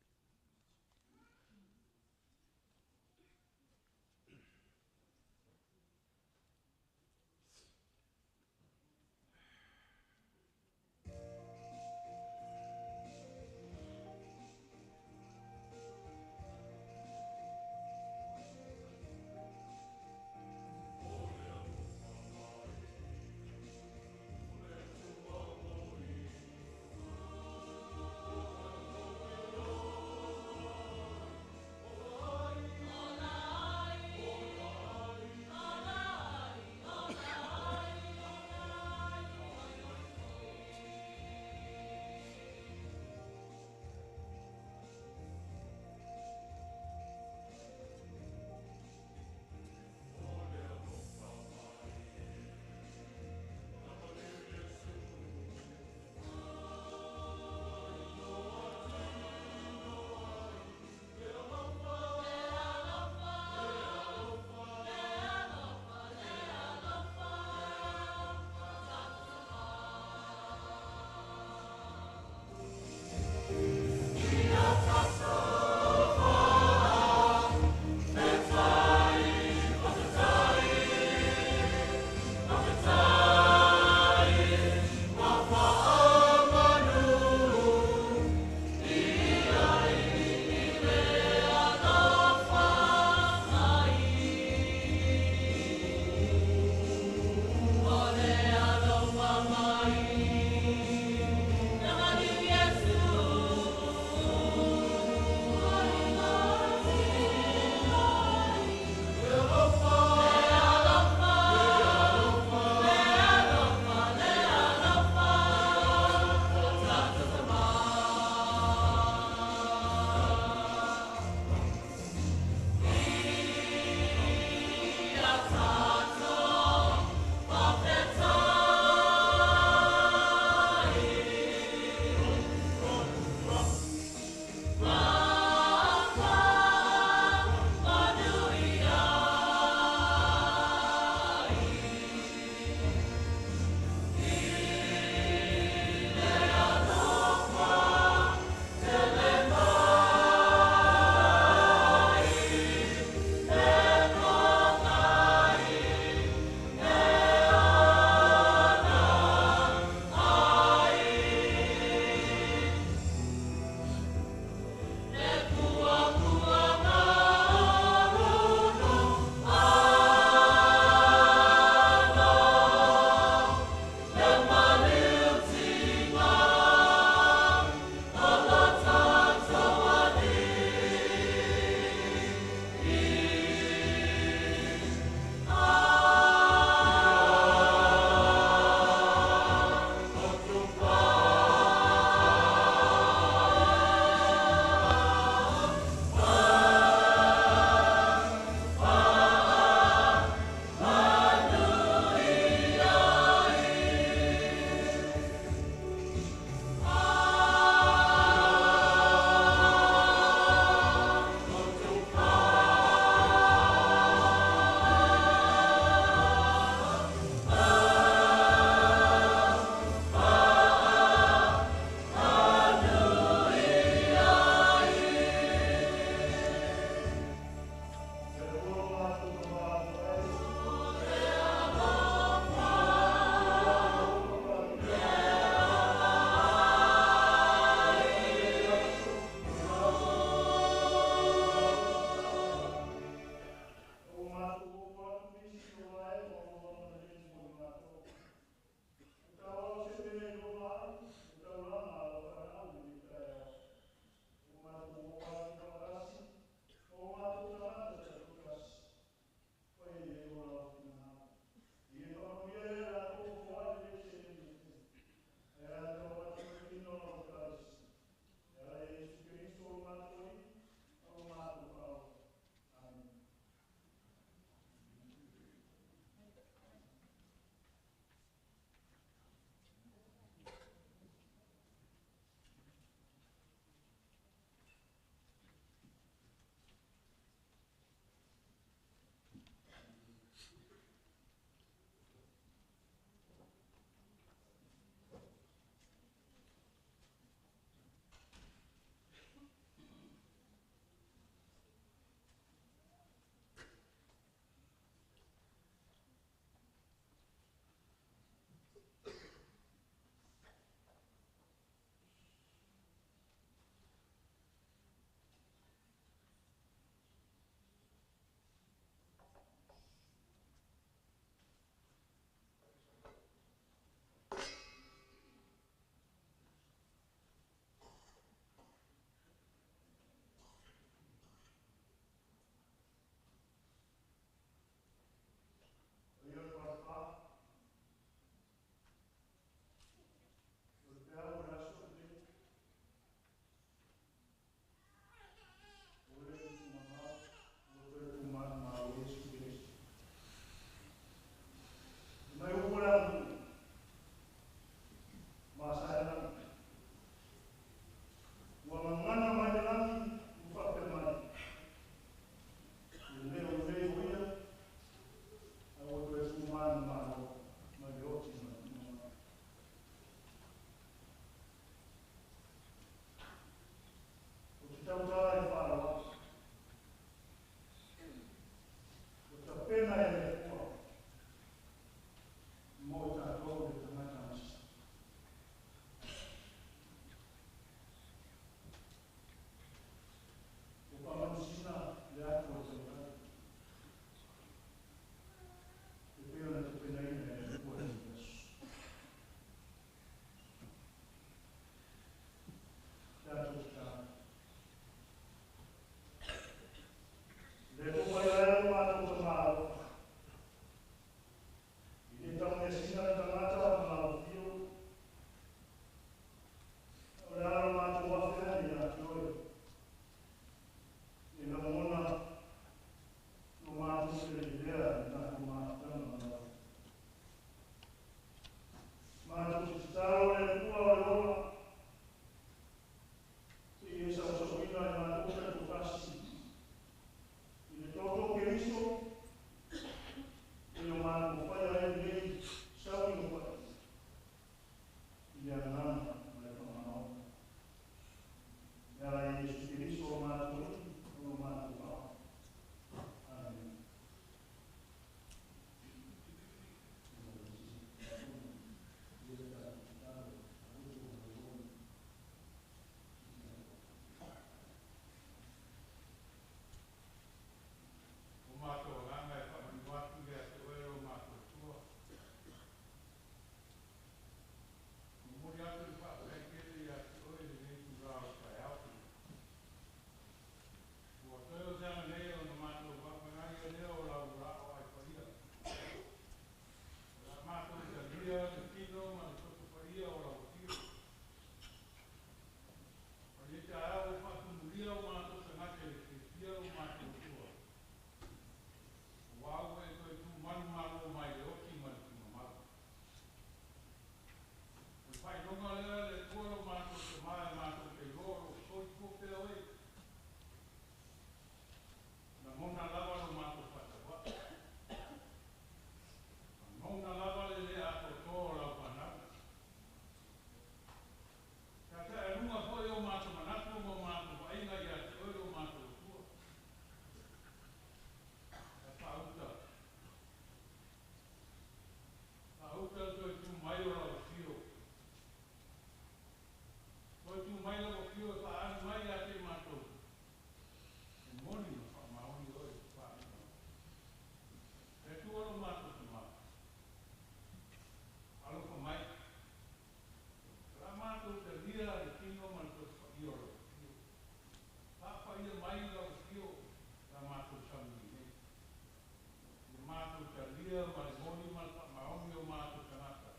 Fiafia ma le moni ma le faamaoni o matou tagata.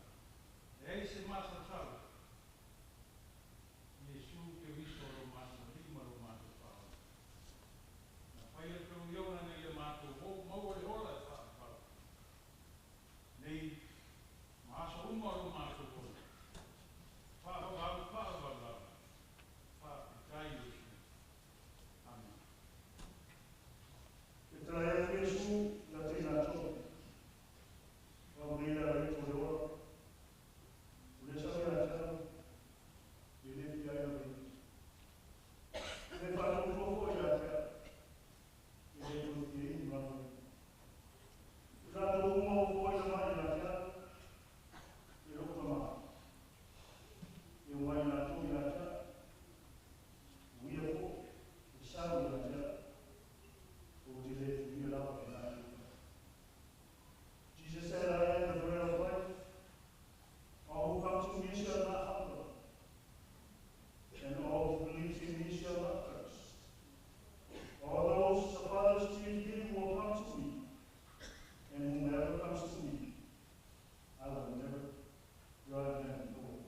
Leai se masalosalo, Iesu Keriso lo matou Alii ma lo matou Faaola. Na faia le felomiona ina ia matou maua le ola e faavavau, nei ma aso uma o lo matou ola. Faavavau, faavavau lava. Faafetai Iesu. Amene. E talai atu Iesu ia te i latou, o au nei le ala ito o le ola, o le sau ia te au, e le fia ai lava isi. E le faatautua foi ia te au, e le toe fia inu lava ia. I latou uma ua foaina mai ia te au, e lou Tama, e omai latou ia te au, o ia foi e sau ia te au, ou te le tuia lava i latou i fafo. Jesus said, "I am the bread of life. All who come to me shall not hunger, and all who believe in me shall not thirst. All those the Father gives me will come to me, and whomever comes to me, I will never drive them away."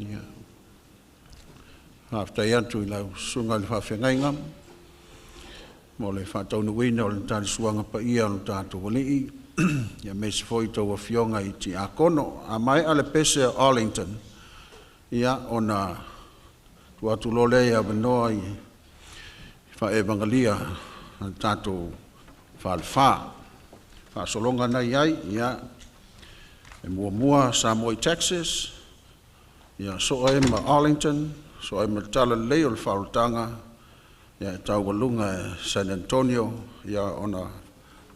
Ia. Faafetai atu i lau susuga i le faafeagaiga mo le faataunuuina o le talisuaga paia o le tatou Alii, ia aemaise foi tou afioga i Tiakono. A maea le pese a Arlington, ia ona tuu atu loa lea avanoa i faa-evagalia a le tatou Falefa. Faasologa na i ai, ia, e muamua Samoa i Texas, ia sosoo ai ma Arlington, sosoo ai ma le Talalelei o le Faaolataga, ia e taualuga e San Antonio, ia ona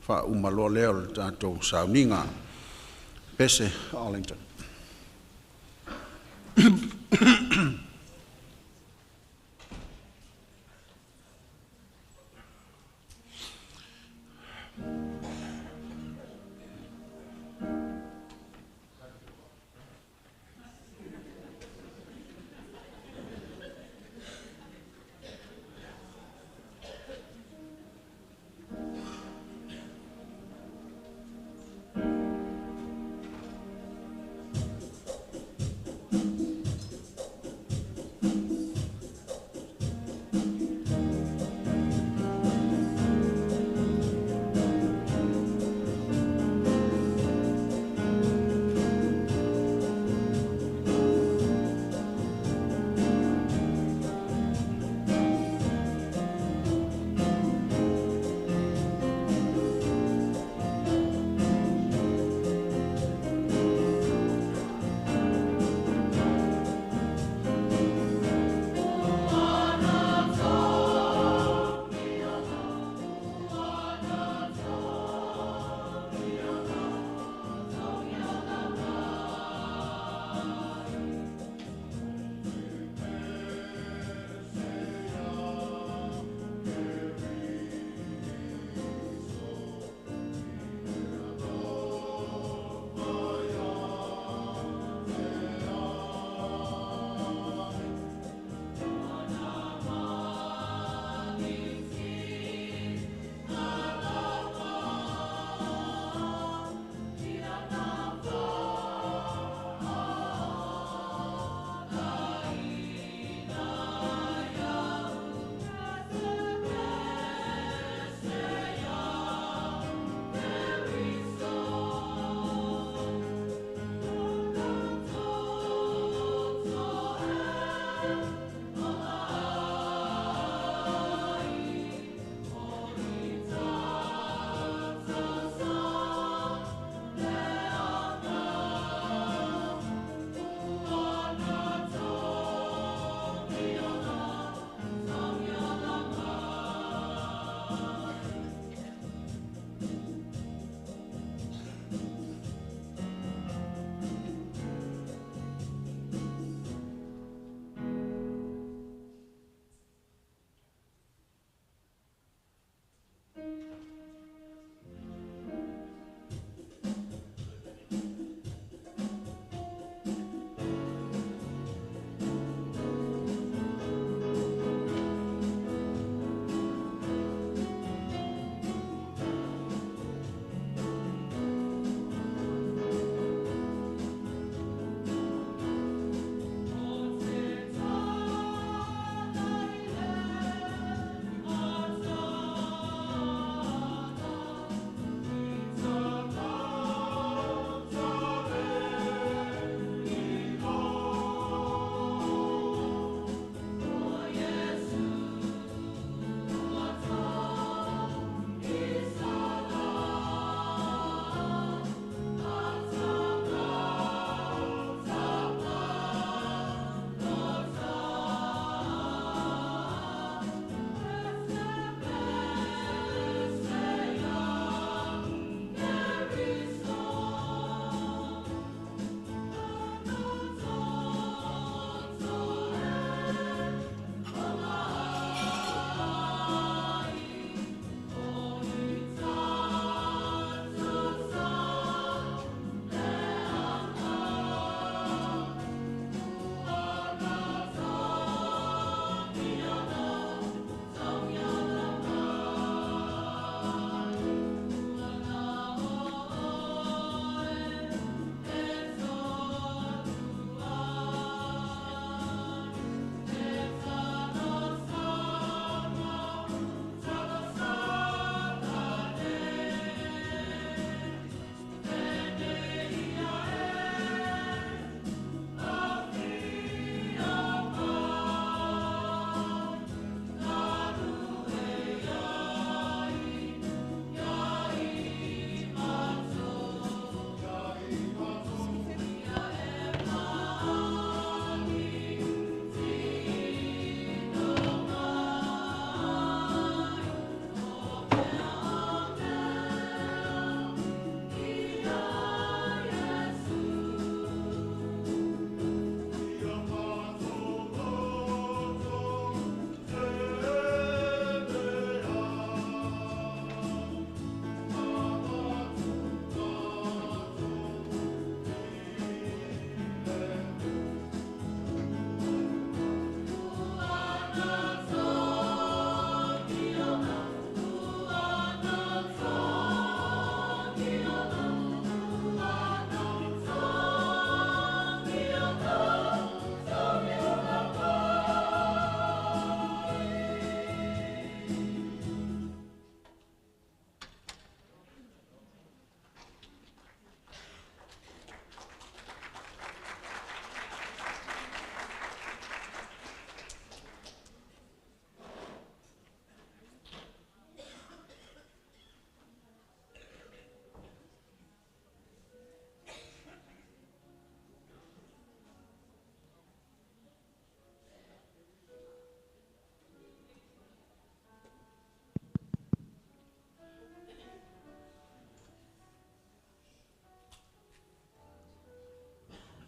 faauma loa lea o le tatou sauniga. Pese Arlington.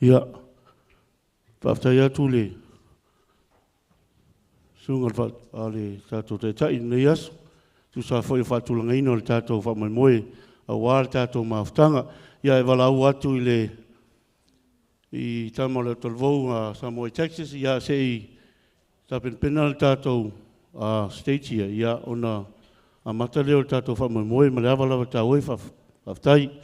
Ia, faafetai atu le susuga a le tatou Taitai i lenei aso, tusa foi o faatulagaina o le tatou faamoemoe aua le tatou mafutaga. Ia, e valaau atu i le i tama o le Talavou a Samoa i Texas, ia se i tapenapena le tatou stage ia, ia ona amata lea o le tatou faamoemoe ma le ava lava taua e faafetai.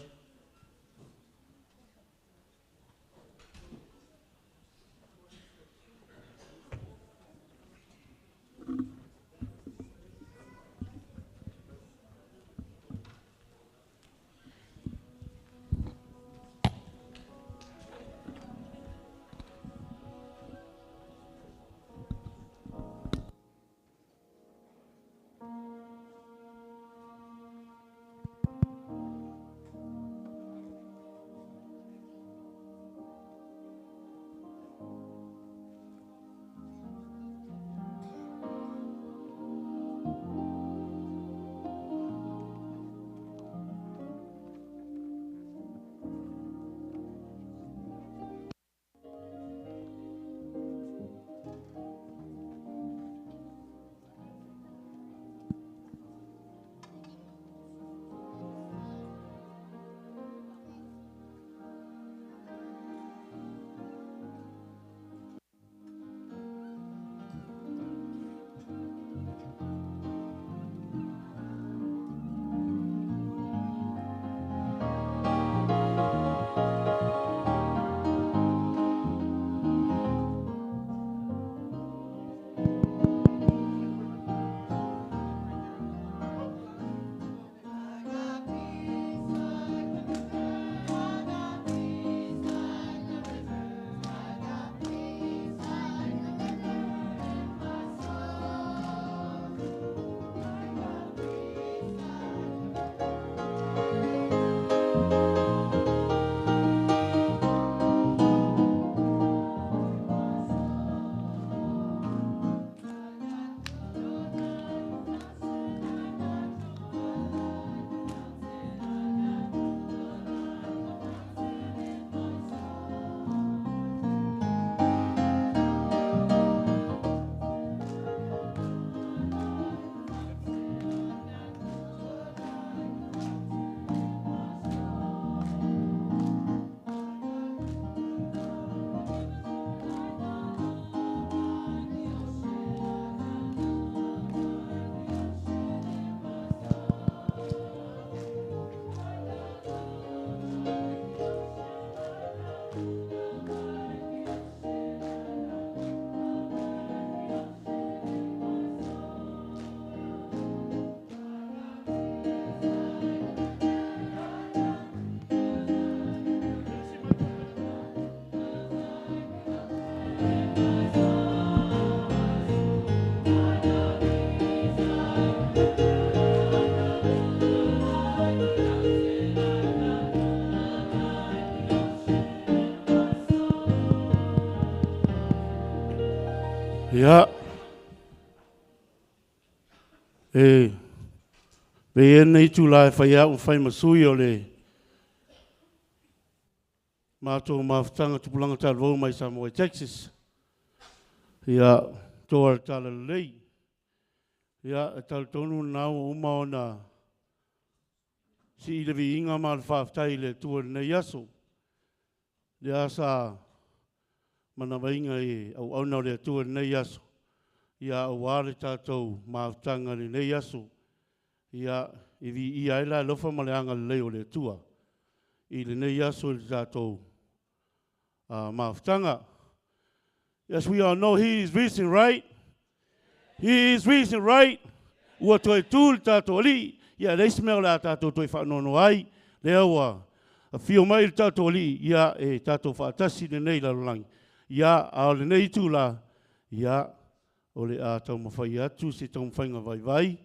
Ia, e pei e nei tula e fai au fai ma sui o le matou mafutaga tupulaga talavou mai Samoa i Texas. Ia, toa le tala lelei. Ia, e talitonu na ua uma ona si i le viiga ma le faafetai i le Atua i lenei aso. Lea sa manavainga i auauna o le Atua i lenei aso. Ia, aua le tatou mafutaga i lenei aso. Ia, i viia ai le alofa ma le agalelei o le Atua i lenei aso i le tatou mafutaga. Yes, we all know he is risen, right? He is risen, right? Ua toe tū le tatou alii. Ia, le isi mea o le a tatou toe faanoanoa ai. Lea ua afio mai le tatou alii, ia, e tatou faatasi lenei lalolagi. Ia, a o lenei itula, ia, o le a taumafai atu se taumafaiga vaivai,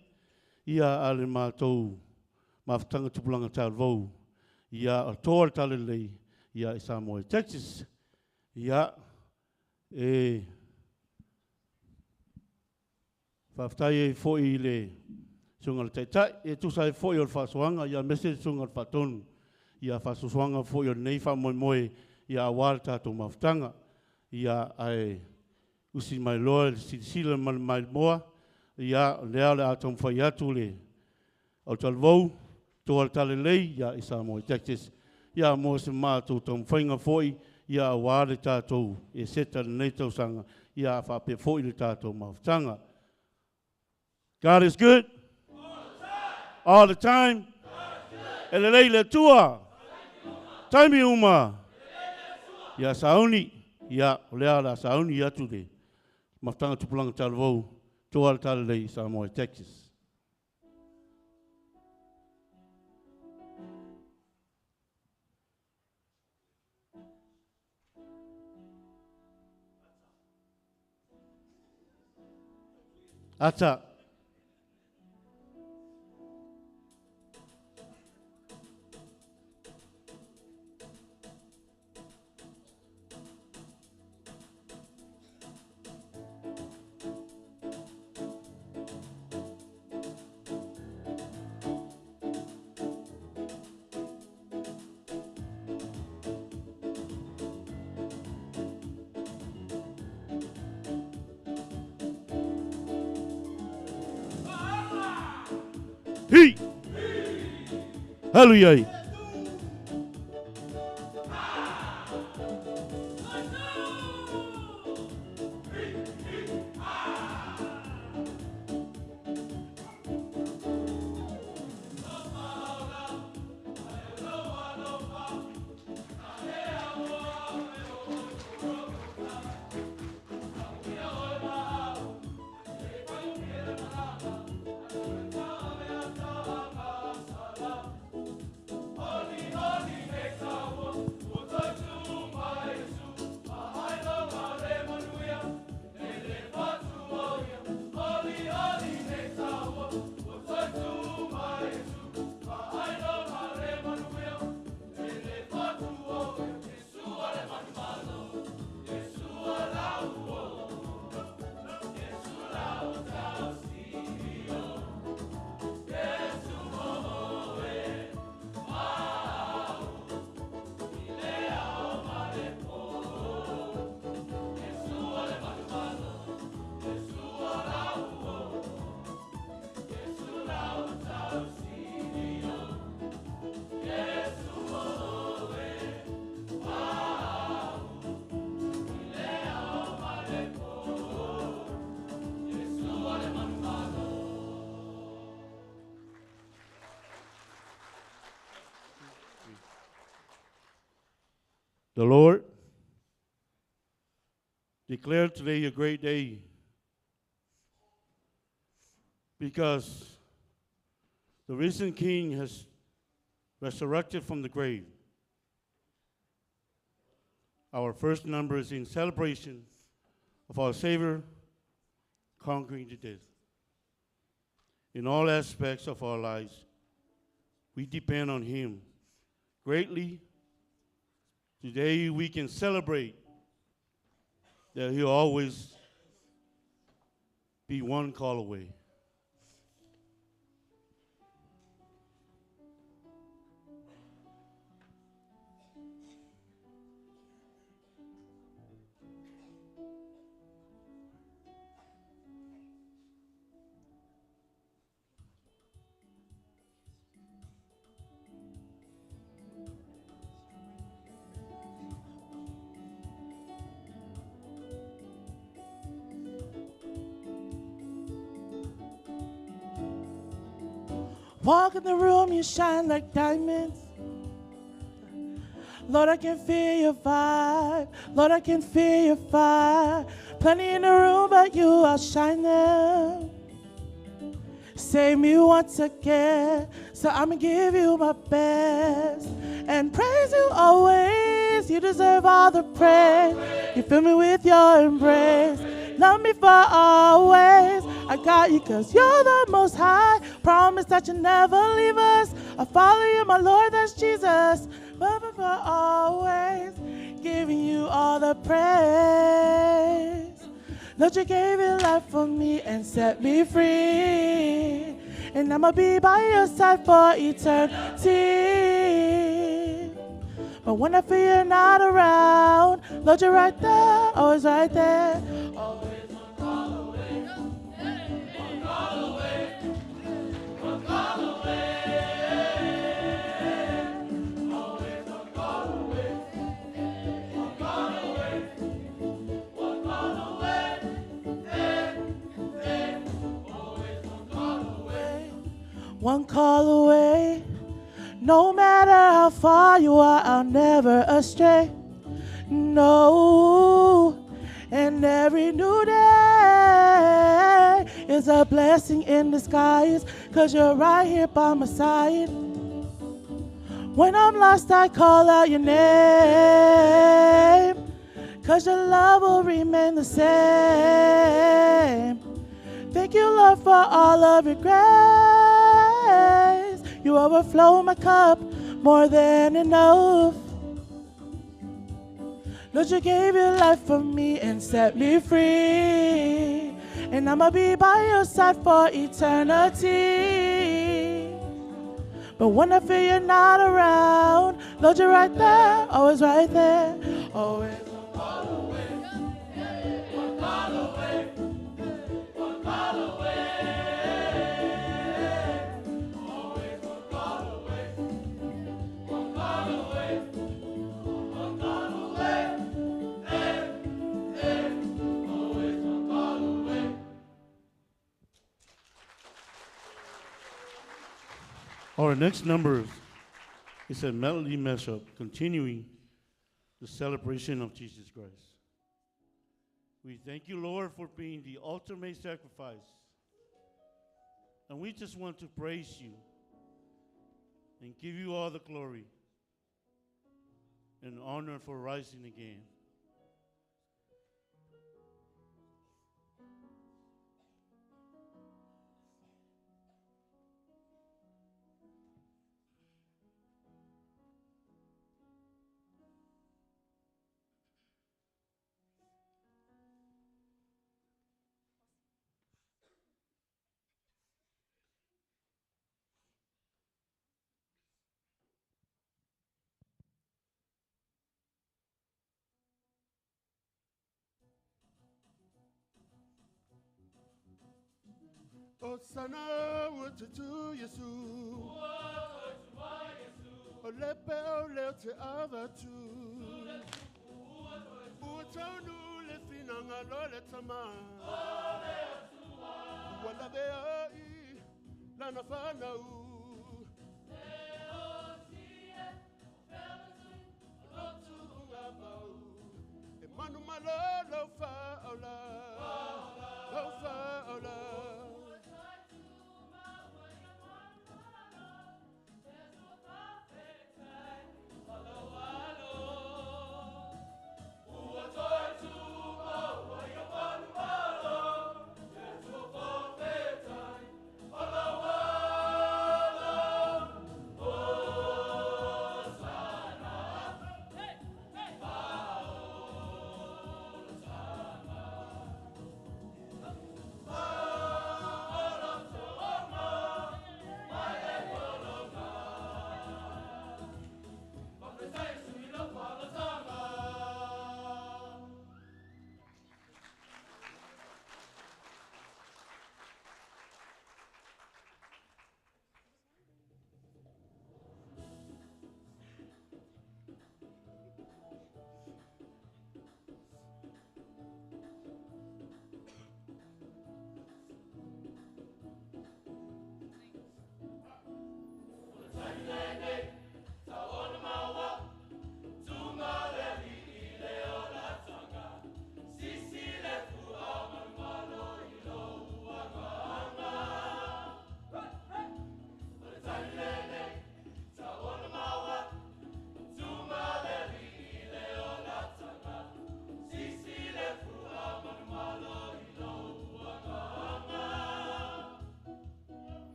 ia, a le matou mafutaga tupulaga talavou, ia, o toa le talalelei, ia, i Samoa i Texas. Ia, e faafetai ai foi i le susuga i le Taitai, e tusa ai foi o le faasoaga, ia aemaise le susuga i le Faatonu, ia faasoasoaga foi o lenei faamoemoe, ia auā le tatou mafutaga. Ia ae usi mai loa le silasila ma le maimoa, ia lea o le a taumafai atu le autalavou toa le talalelei ia i Samoa i Texas. Ia mo se matou taumafaiga foi ia auā le tatou Eseta lenei tausaga ia faapea foi le tatou mafutaga. God is good all the time. E lelei le Atua taimi uma. Ia sauni, ia o lea o le a sauni atu le mafutaga tupulaga talavou toa le talalelei i Samoa i Texas. Ata. Hi! Hallelujah! The Lord declared today a great day because the risen King has resurrected from the grave. Our first number is in celebration of our Savior conquering the death. In all aspects of our lives, we depend on Him greatly. Today we can celebrate that He'll always be one call away. Walk in the room, you shine like diamonds. Lord, I can feel your vibe. Lord, I can feel your fire. Plenty in the room, but you outshine them. Save me once again, so I'ma give you my best. And praise you always. You deserve all the praise. You fill me with your embrace. Love me for always. I got you 'cause you're the most high. Promise that you'll never leave us. I follow you, my Lord, that's Jesus. But for always, giving you all the praise. Lord, you gave your life for me and set me free. And I'ma be by your side for eternity. But when I feel you're not around, Lord, you're right there, always right there. Always one call away. One call away. One call away. Always one call away. One call away. One call away. Hey, hey. Always one call away. One call away. No matter how far you are, I'll never astray. No. And every new day is a blessing in disguise, 'cause you're right here by my side. When I'm lost, I call out your name, 'cause your love will remain the same. Thank you, Lord, for all of your grace. You overflow my cup more than enough. Lord, you gave your life for me and set me free. And I'ma be by your side for eternity. But when I feel you're not around, Lord, you're right there, always right there. Always one call away. One call away. One call away. Always one call away. One call away. One call away. Hey, hey. Always one call away. Our next number is a melody mashup continuing the celebration of Jesus Christ. We thank you, Lord, for being the ultimate sacrifice. And we just want to praise you and give you all the glory and honor for rising again. Osana ututu Yesu. Olepe ole te avatu. Utonu le finanga lole tama. Wala be ai lana fanau. E manu malolo fa ola. Lo fa ola.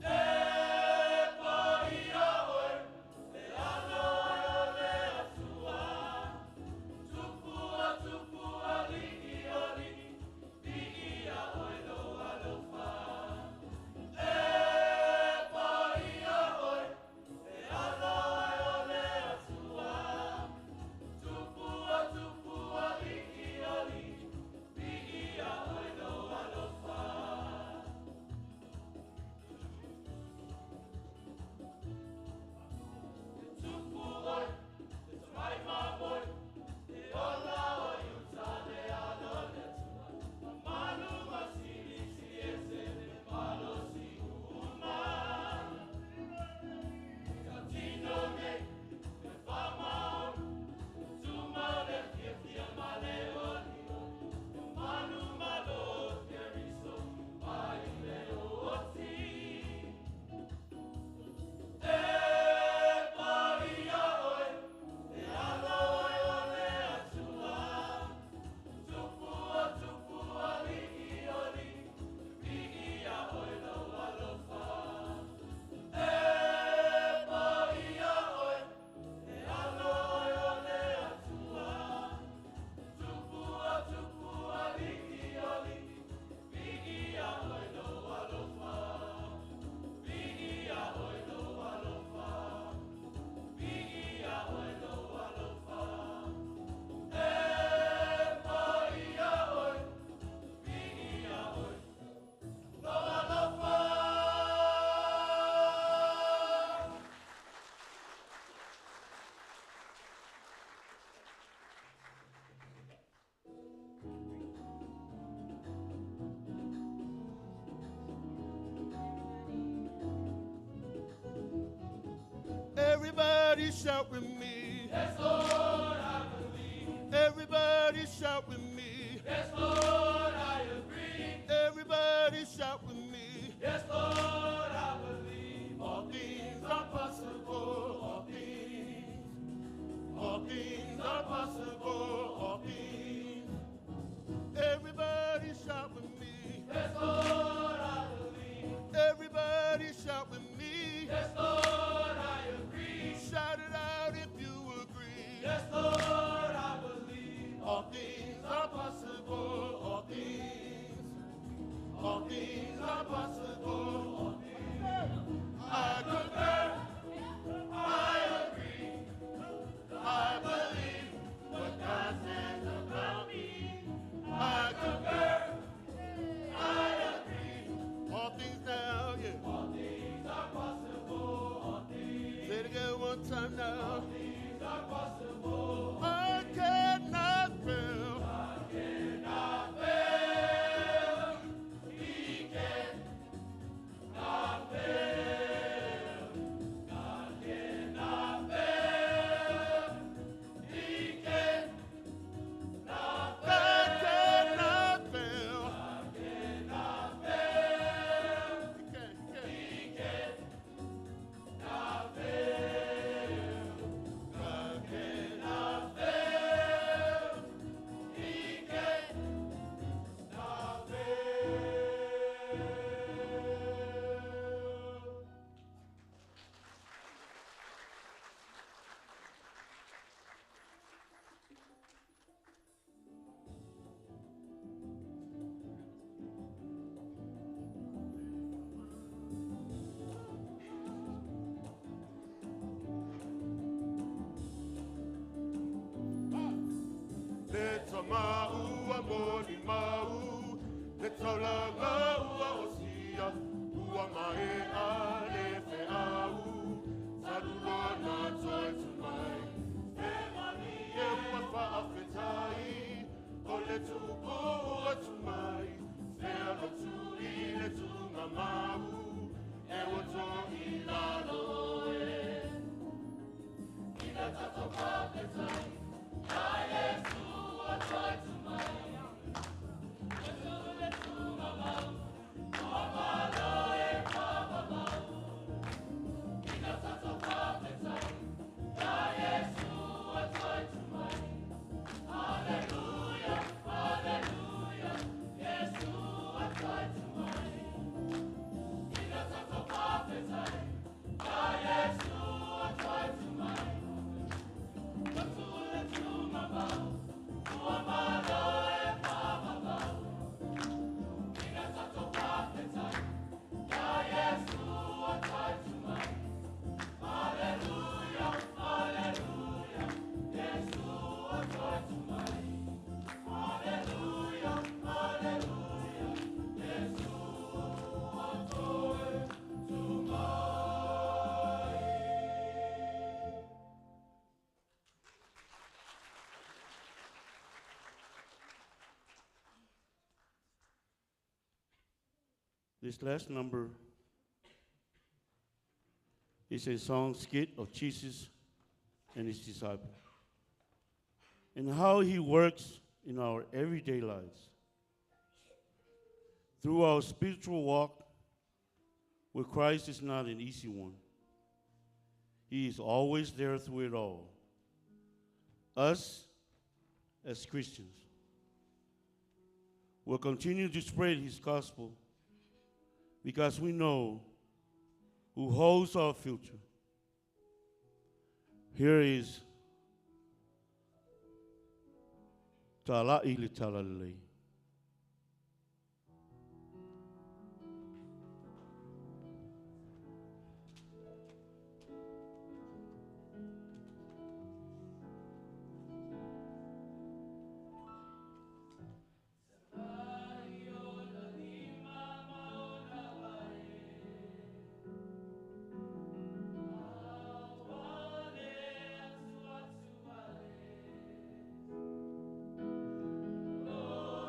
Hey! Everybody shout with me. Yes, Lord, I believe. Everybody shout with me. Yes, Lord, I agree. Everybody shout with me. Yes, Lord, I believe. All things are possible. All things. All things are possible. All things. Everybody shout with me. Yes, Lord, I believe. Everybody shout with me. Yes, Lord, I agree. Shout it out if you agree. Yes, Lord, I believe. All things are possible. All things. All things are possible. All things. I concur. I agree. I believe what God says about me. I concur. I agree. All things now, yeah. All things are possible. All things. Say it again one time now. All things are possible. I cannot fail. I cannot fail. He cannot fail. God cannot fail. He cannot fail. God cannot fail. God cannot fail. He can, he can. He cannot fail. God cannot fail. He cannot fail. Le tamaua moni mau, le taulanga ua osia, ua mae a le feau, salulona toi tumai. E ua faafetai, o le tupu ua tumai, fea lo tui le tunga mau, e ua toi lalo e. Ina tatou faafetai, ia Iesu ua toe tumai. Iesu le tunga mau, ua malo e papamau. Ina tatou faafetai, ia Iesu ua toe tumai. Hallelujah, hallelujah, Iesu ua toe tumai. Ina tatou faafetai, ia Iesu ua toe tumai. Lotu le tunga mau, ua malo e papamau. Ina tatou faafetai, ia Iesu ua toe tumai. Hallelujah, hallelujah, Iesu ua toe tumai. Hallelujah, hallelujah, Iesu ua toe tumai. This last number is a song skit of Jesus and his disciples and how he works in our everyday lives. Through our spiritual walk with Christ is not an easy one. He is always there through it all. Us, as Christians, will continue to spread his gospel because we know who holds our future. Here is Tala'i le Talalelei. Lord.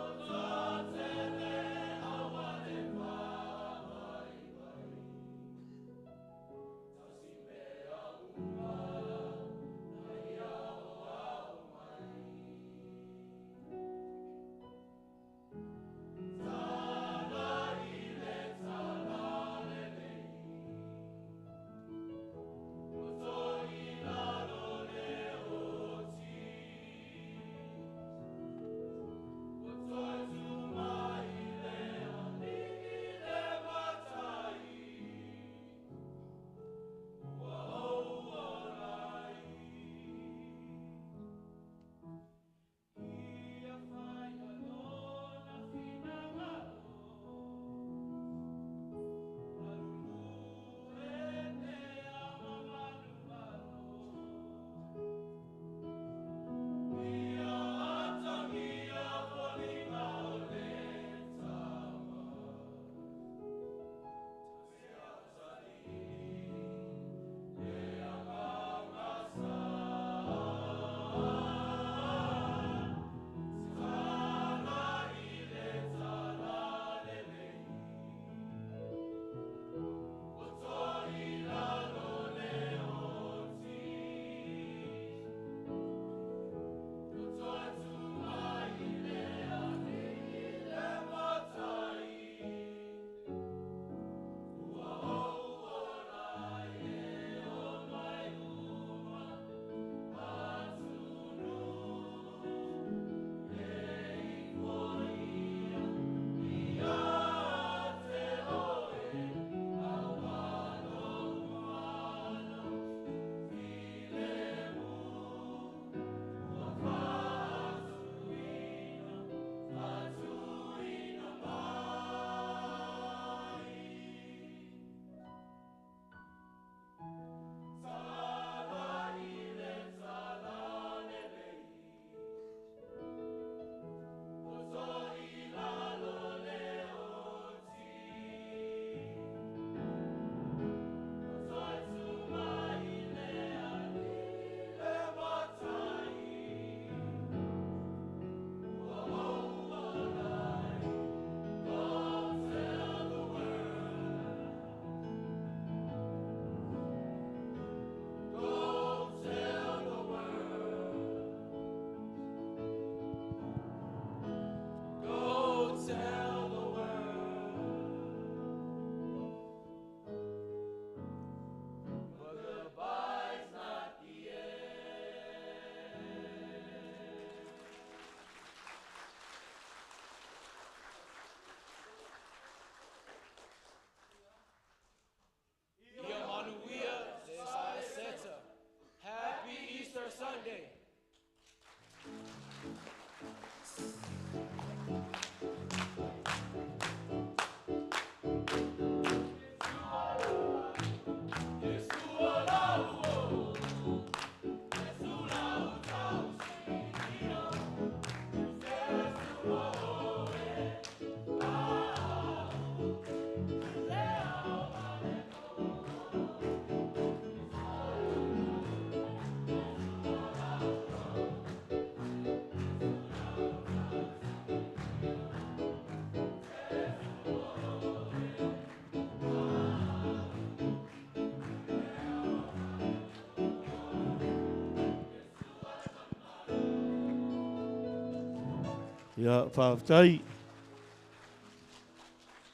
Ia, faafetai.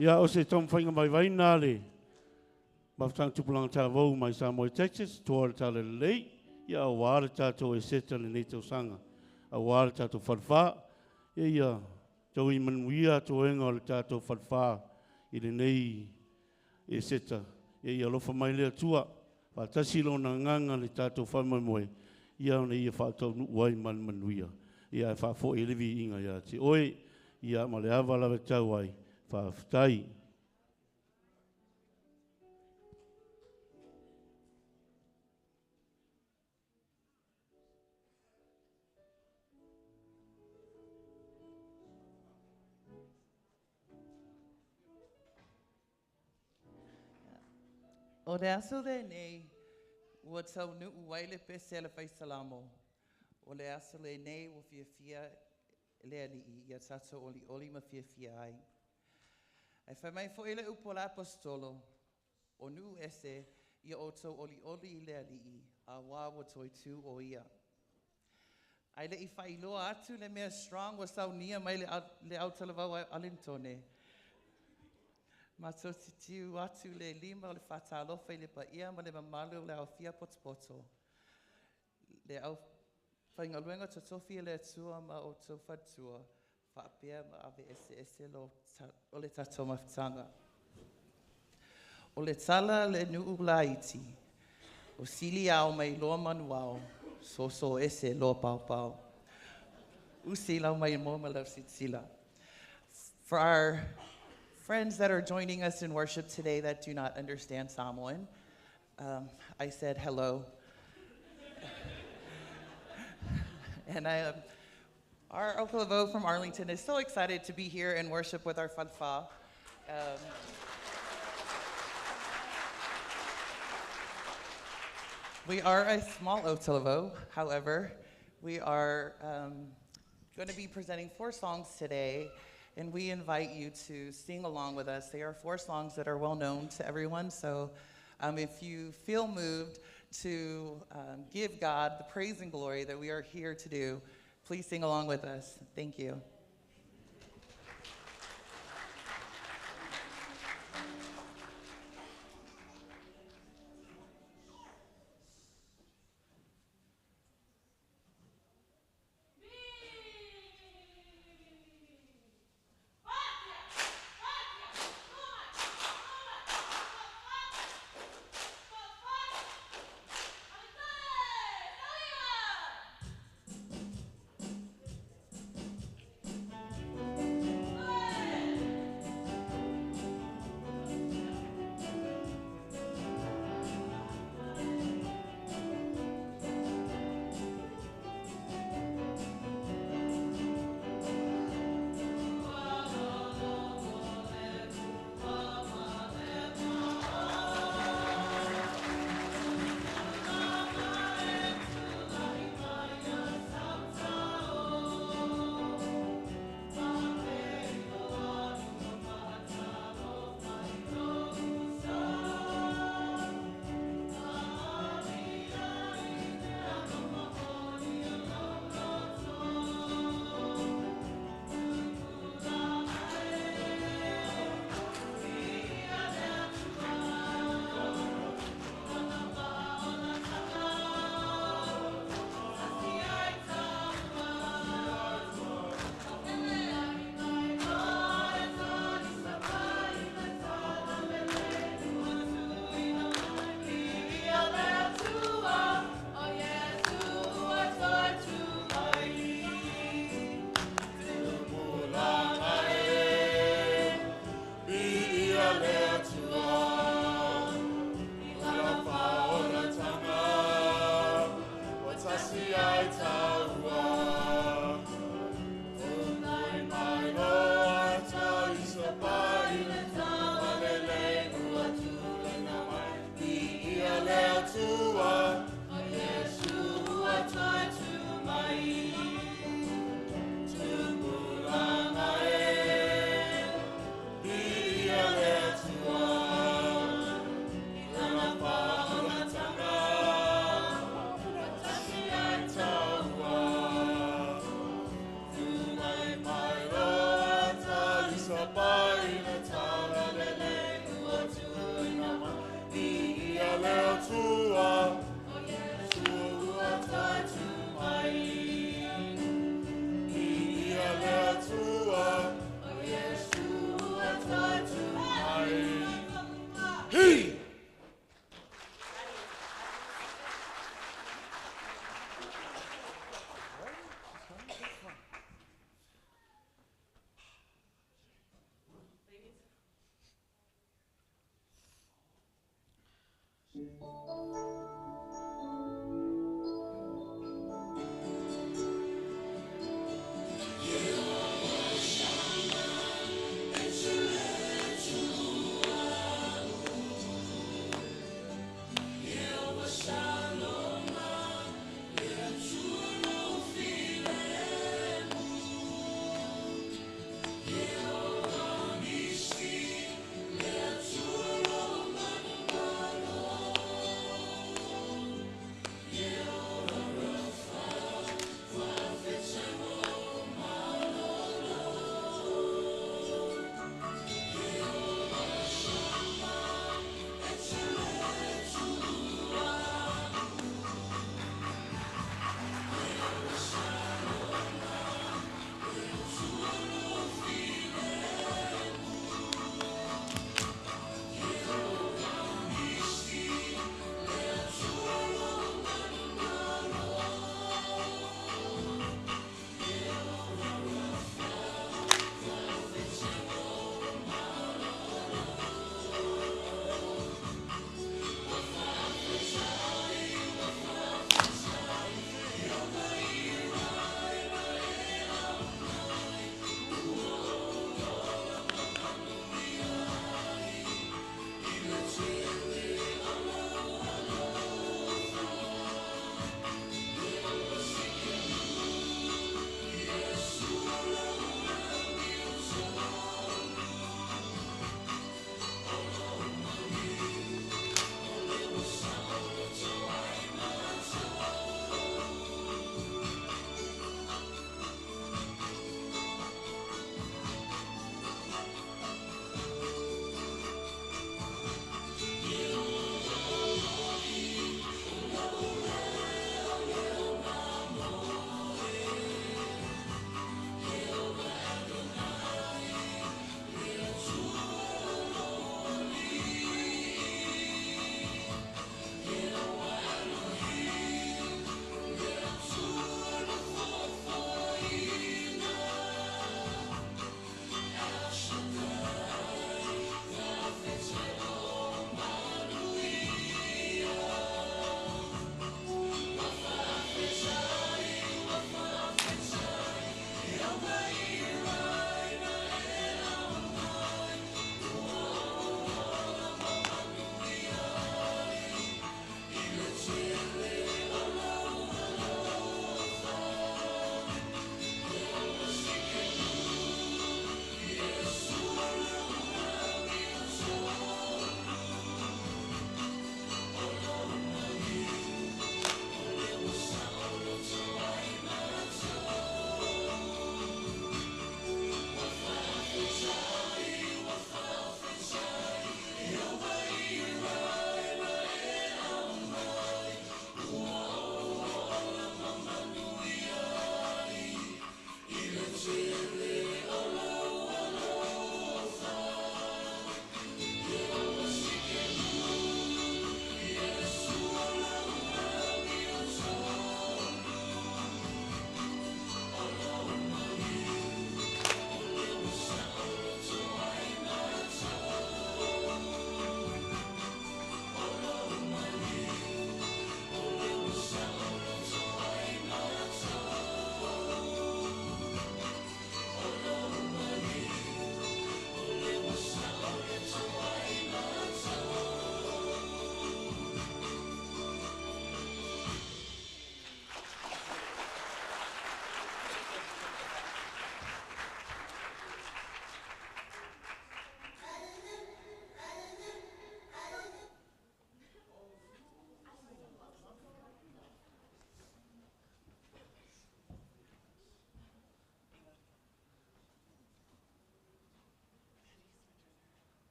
Ia, o se taumafaiga vaivai lena a le Mafutaga Tupulaga Talavou mai Samoa i Texas, toa le tala lelei, ia aua le tatou Eseta lenei tausaga, aua le tatou falefa. Ia, ia tau i manuia toega o le tatou falefa i lenei Eseta. Ia, ia alofa mai le Atua, faatasi lona agaga le tatou faamoemoe, ia ona ia faataunuu ai ma le manuia. Ia ae faafoi le viiga ia te oe, ia ma le ava lava tau ai, faafetai. O le aso lenei, ua taunuu ai le pese a le Faisalamo. O le aso lenei ua fiafia le Alii ia tatou olioli ma fiafia ai. Ae fai mai foi le upu a le Aposetolo, o nuu ese ia outou olioli i le Alii, auā ua toe tu o ia. Ae le i faailoa atu le mea strong ua saunia mai le autalavou Alenitone, matou te tiu atu le lima o le faatalofa i le paia ma le mamalu o le aofia potopoto, le au faigaluega totofi e le Atua ma outou faletua, faapea ma ave eseese o le tatou mafutaga. O le tala le nuu laiti, o sili ao mai loa manuao, soso ese loa paopao. Usi lau mai mo ma lau sila. For our friends that are joining us in worship today that do not understand Samoan, I said hello. And our Okalavo from Arlington is so excited to be here and worship with our Falefa. We are a small Otalavo, however. We are going to be presenting 4 songs today, and we invite you to sing along with us. They are 4 songs that are well known to everyone, so if you feel moved to give God the praise and glory that we are here to do, please sing along with us. Thank you. Hi!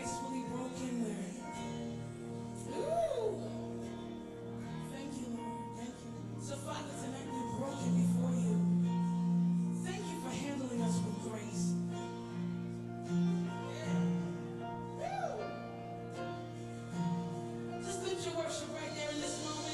Gracefully broken, we're. Ooh. Thank you, Lord. Thank you. So, Father, tonight we're broken before you. Thank you for handling us with grace. Yeah. Woo. Just lift your worship right there in this moment.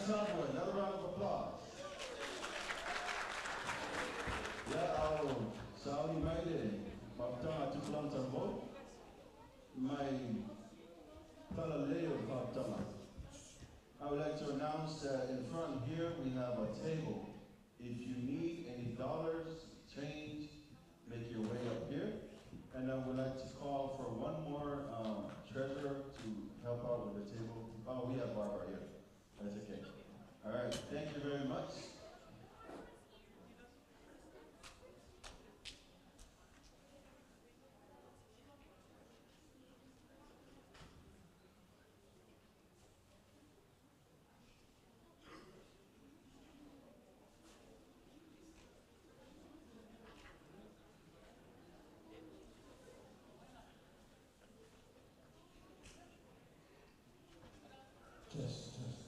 Ensemble, another round of applause. Ia, ao sauni mai le mafutaga a Tupulaga Talavou, mai talalelei o le faafetaga. I would like to announce that in front here we have a table. If you need any dollars, change, make your way up here. And I would like to call for one more treasurer to help out with the table. Oh, we have Barbara here. That's okay. All right, thank you very much. Test, test.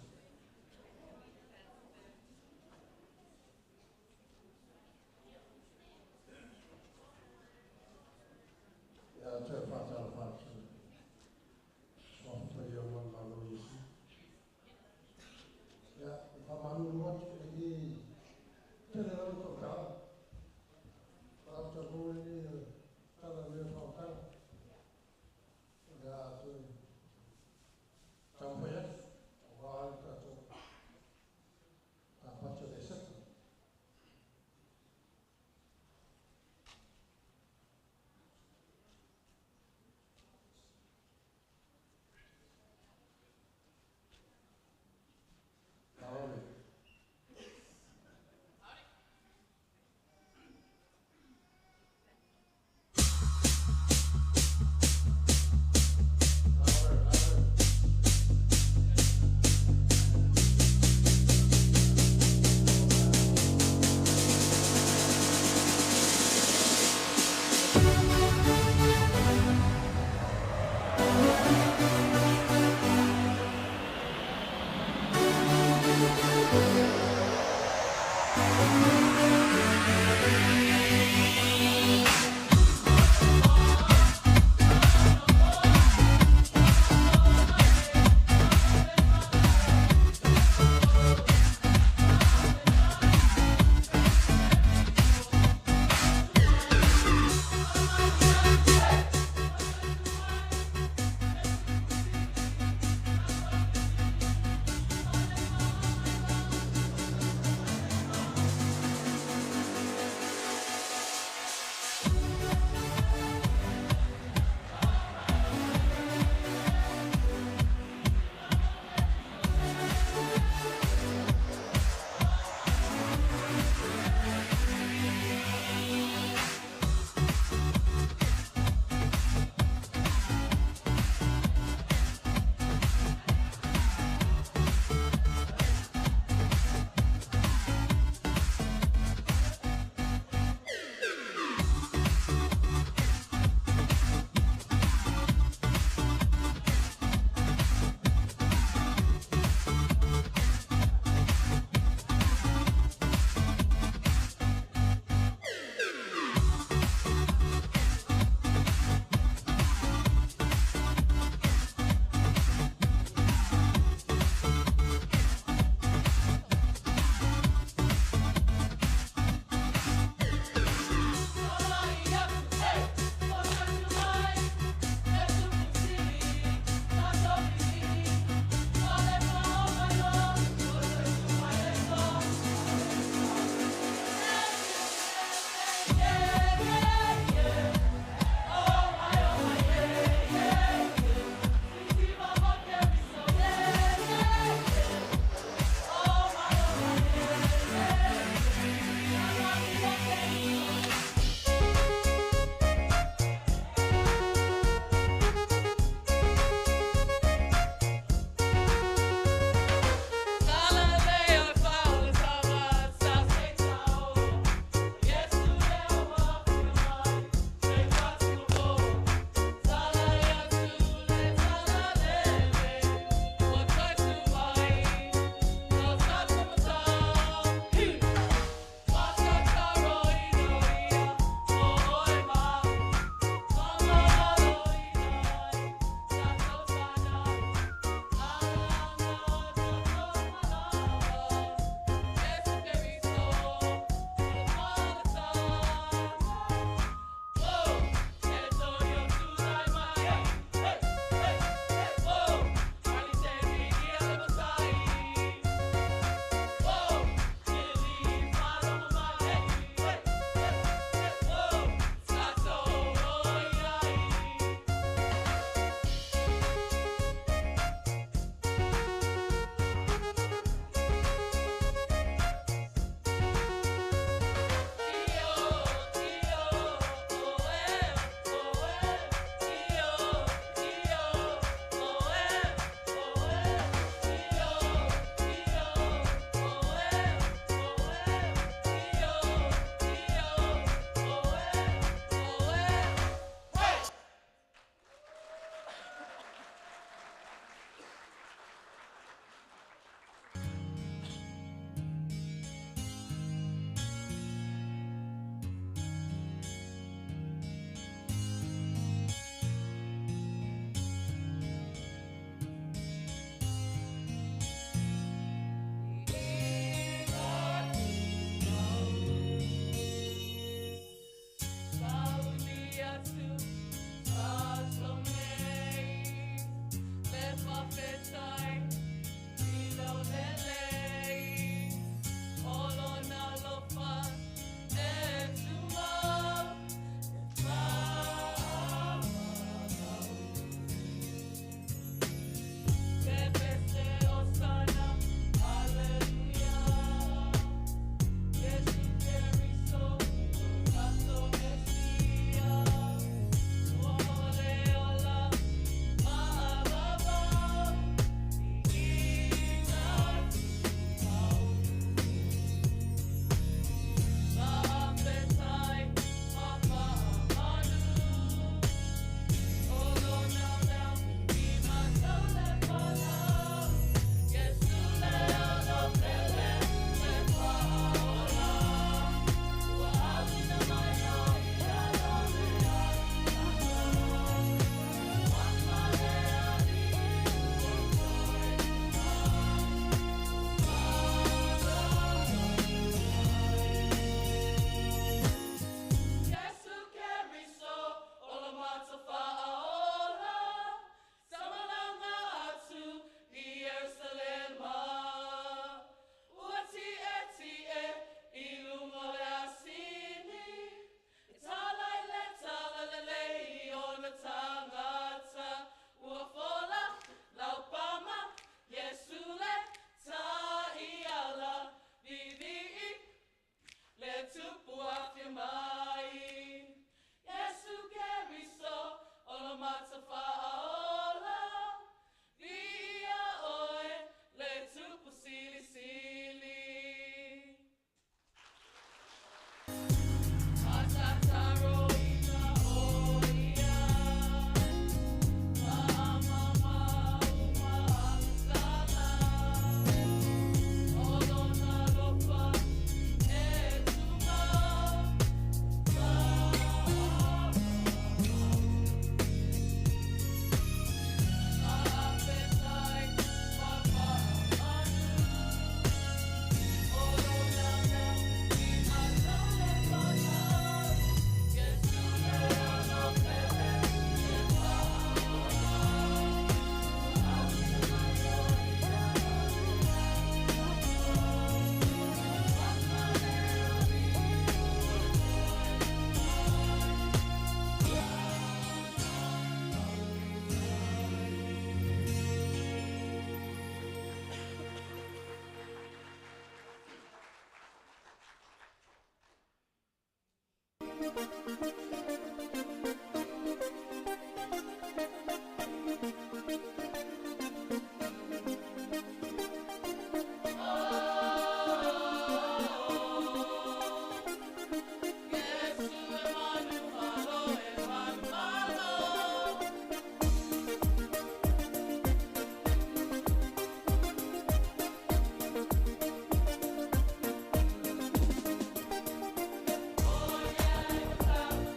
Oh yeah.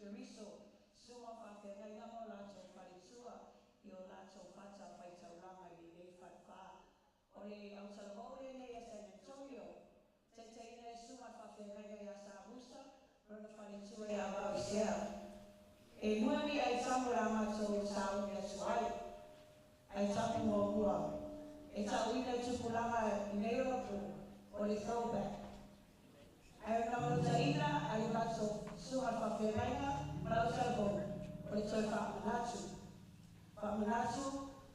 Keriso, susuga faafeagaiga ma o latou faletua i o latou fatafaitaulaga i lenei falefa. O le autalavou lenei a San Antonio, taitaiina e le susuga i le faafeagaiga ia Samusa ma lona faletua ia Vauisea. E lua ni aitamo o le a matou sauni atu ai. Aitamo muamua, e ta'uina e tupulaga i nei ona pō, o le throwback. Ae o le naunautaiga a le matou susuga i le faafeagaiga ma le autalavou, o le toe faamanatu. Faamanatu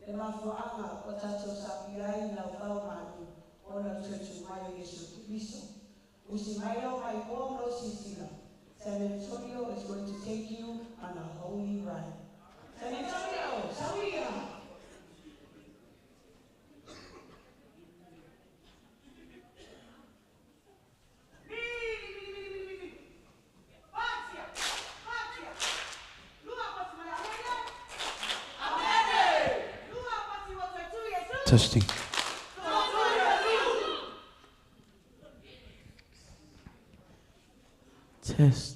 le mafuaaga ua tatou saofia ai i Lauvao Malu ona o le toe tu mai o Iesu Keriso. Usi mai lou maimoa ma lou silasila, San Antonio is going to take you on a holy ride. San Antonio, sauia! Testing. Test.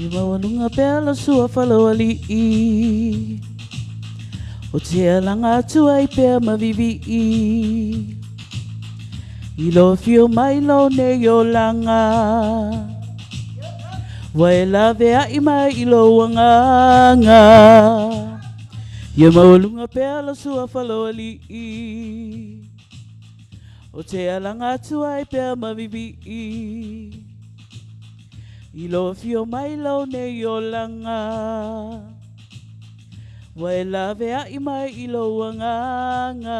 I maualuga pea lau sua falauali'i, O te alaga atu ai pea ma vivi'i, I lou afio mai lou nei olaga, Ua e laveai mai i lou agaga. Ia maualuga pea lau sua falauali'i, O te alaga atu ai pea ma vivi'i, I lou afio mai lou nei olaga, Ua e laveai mai i lou agaga.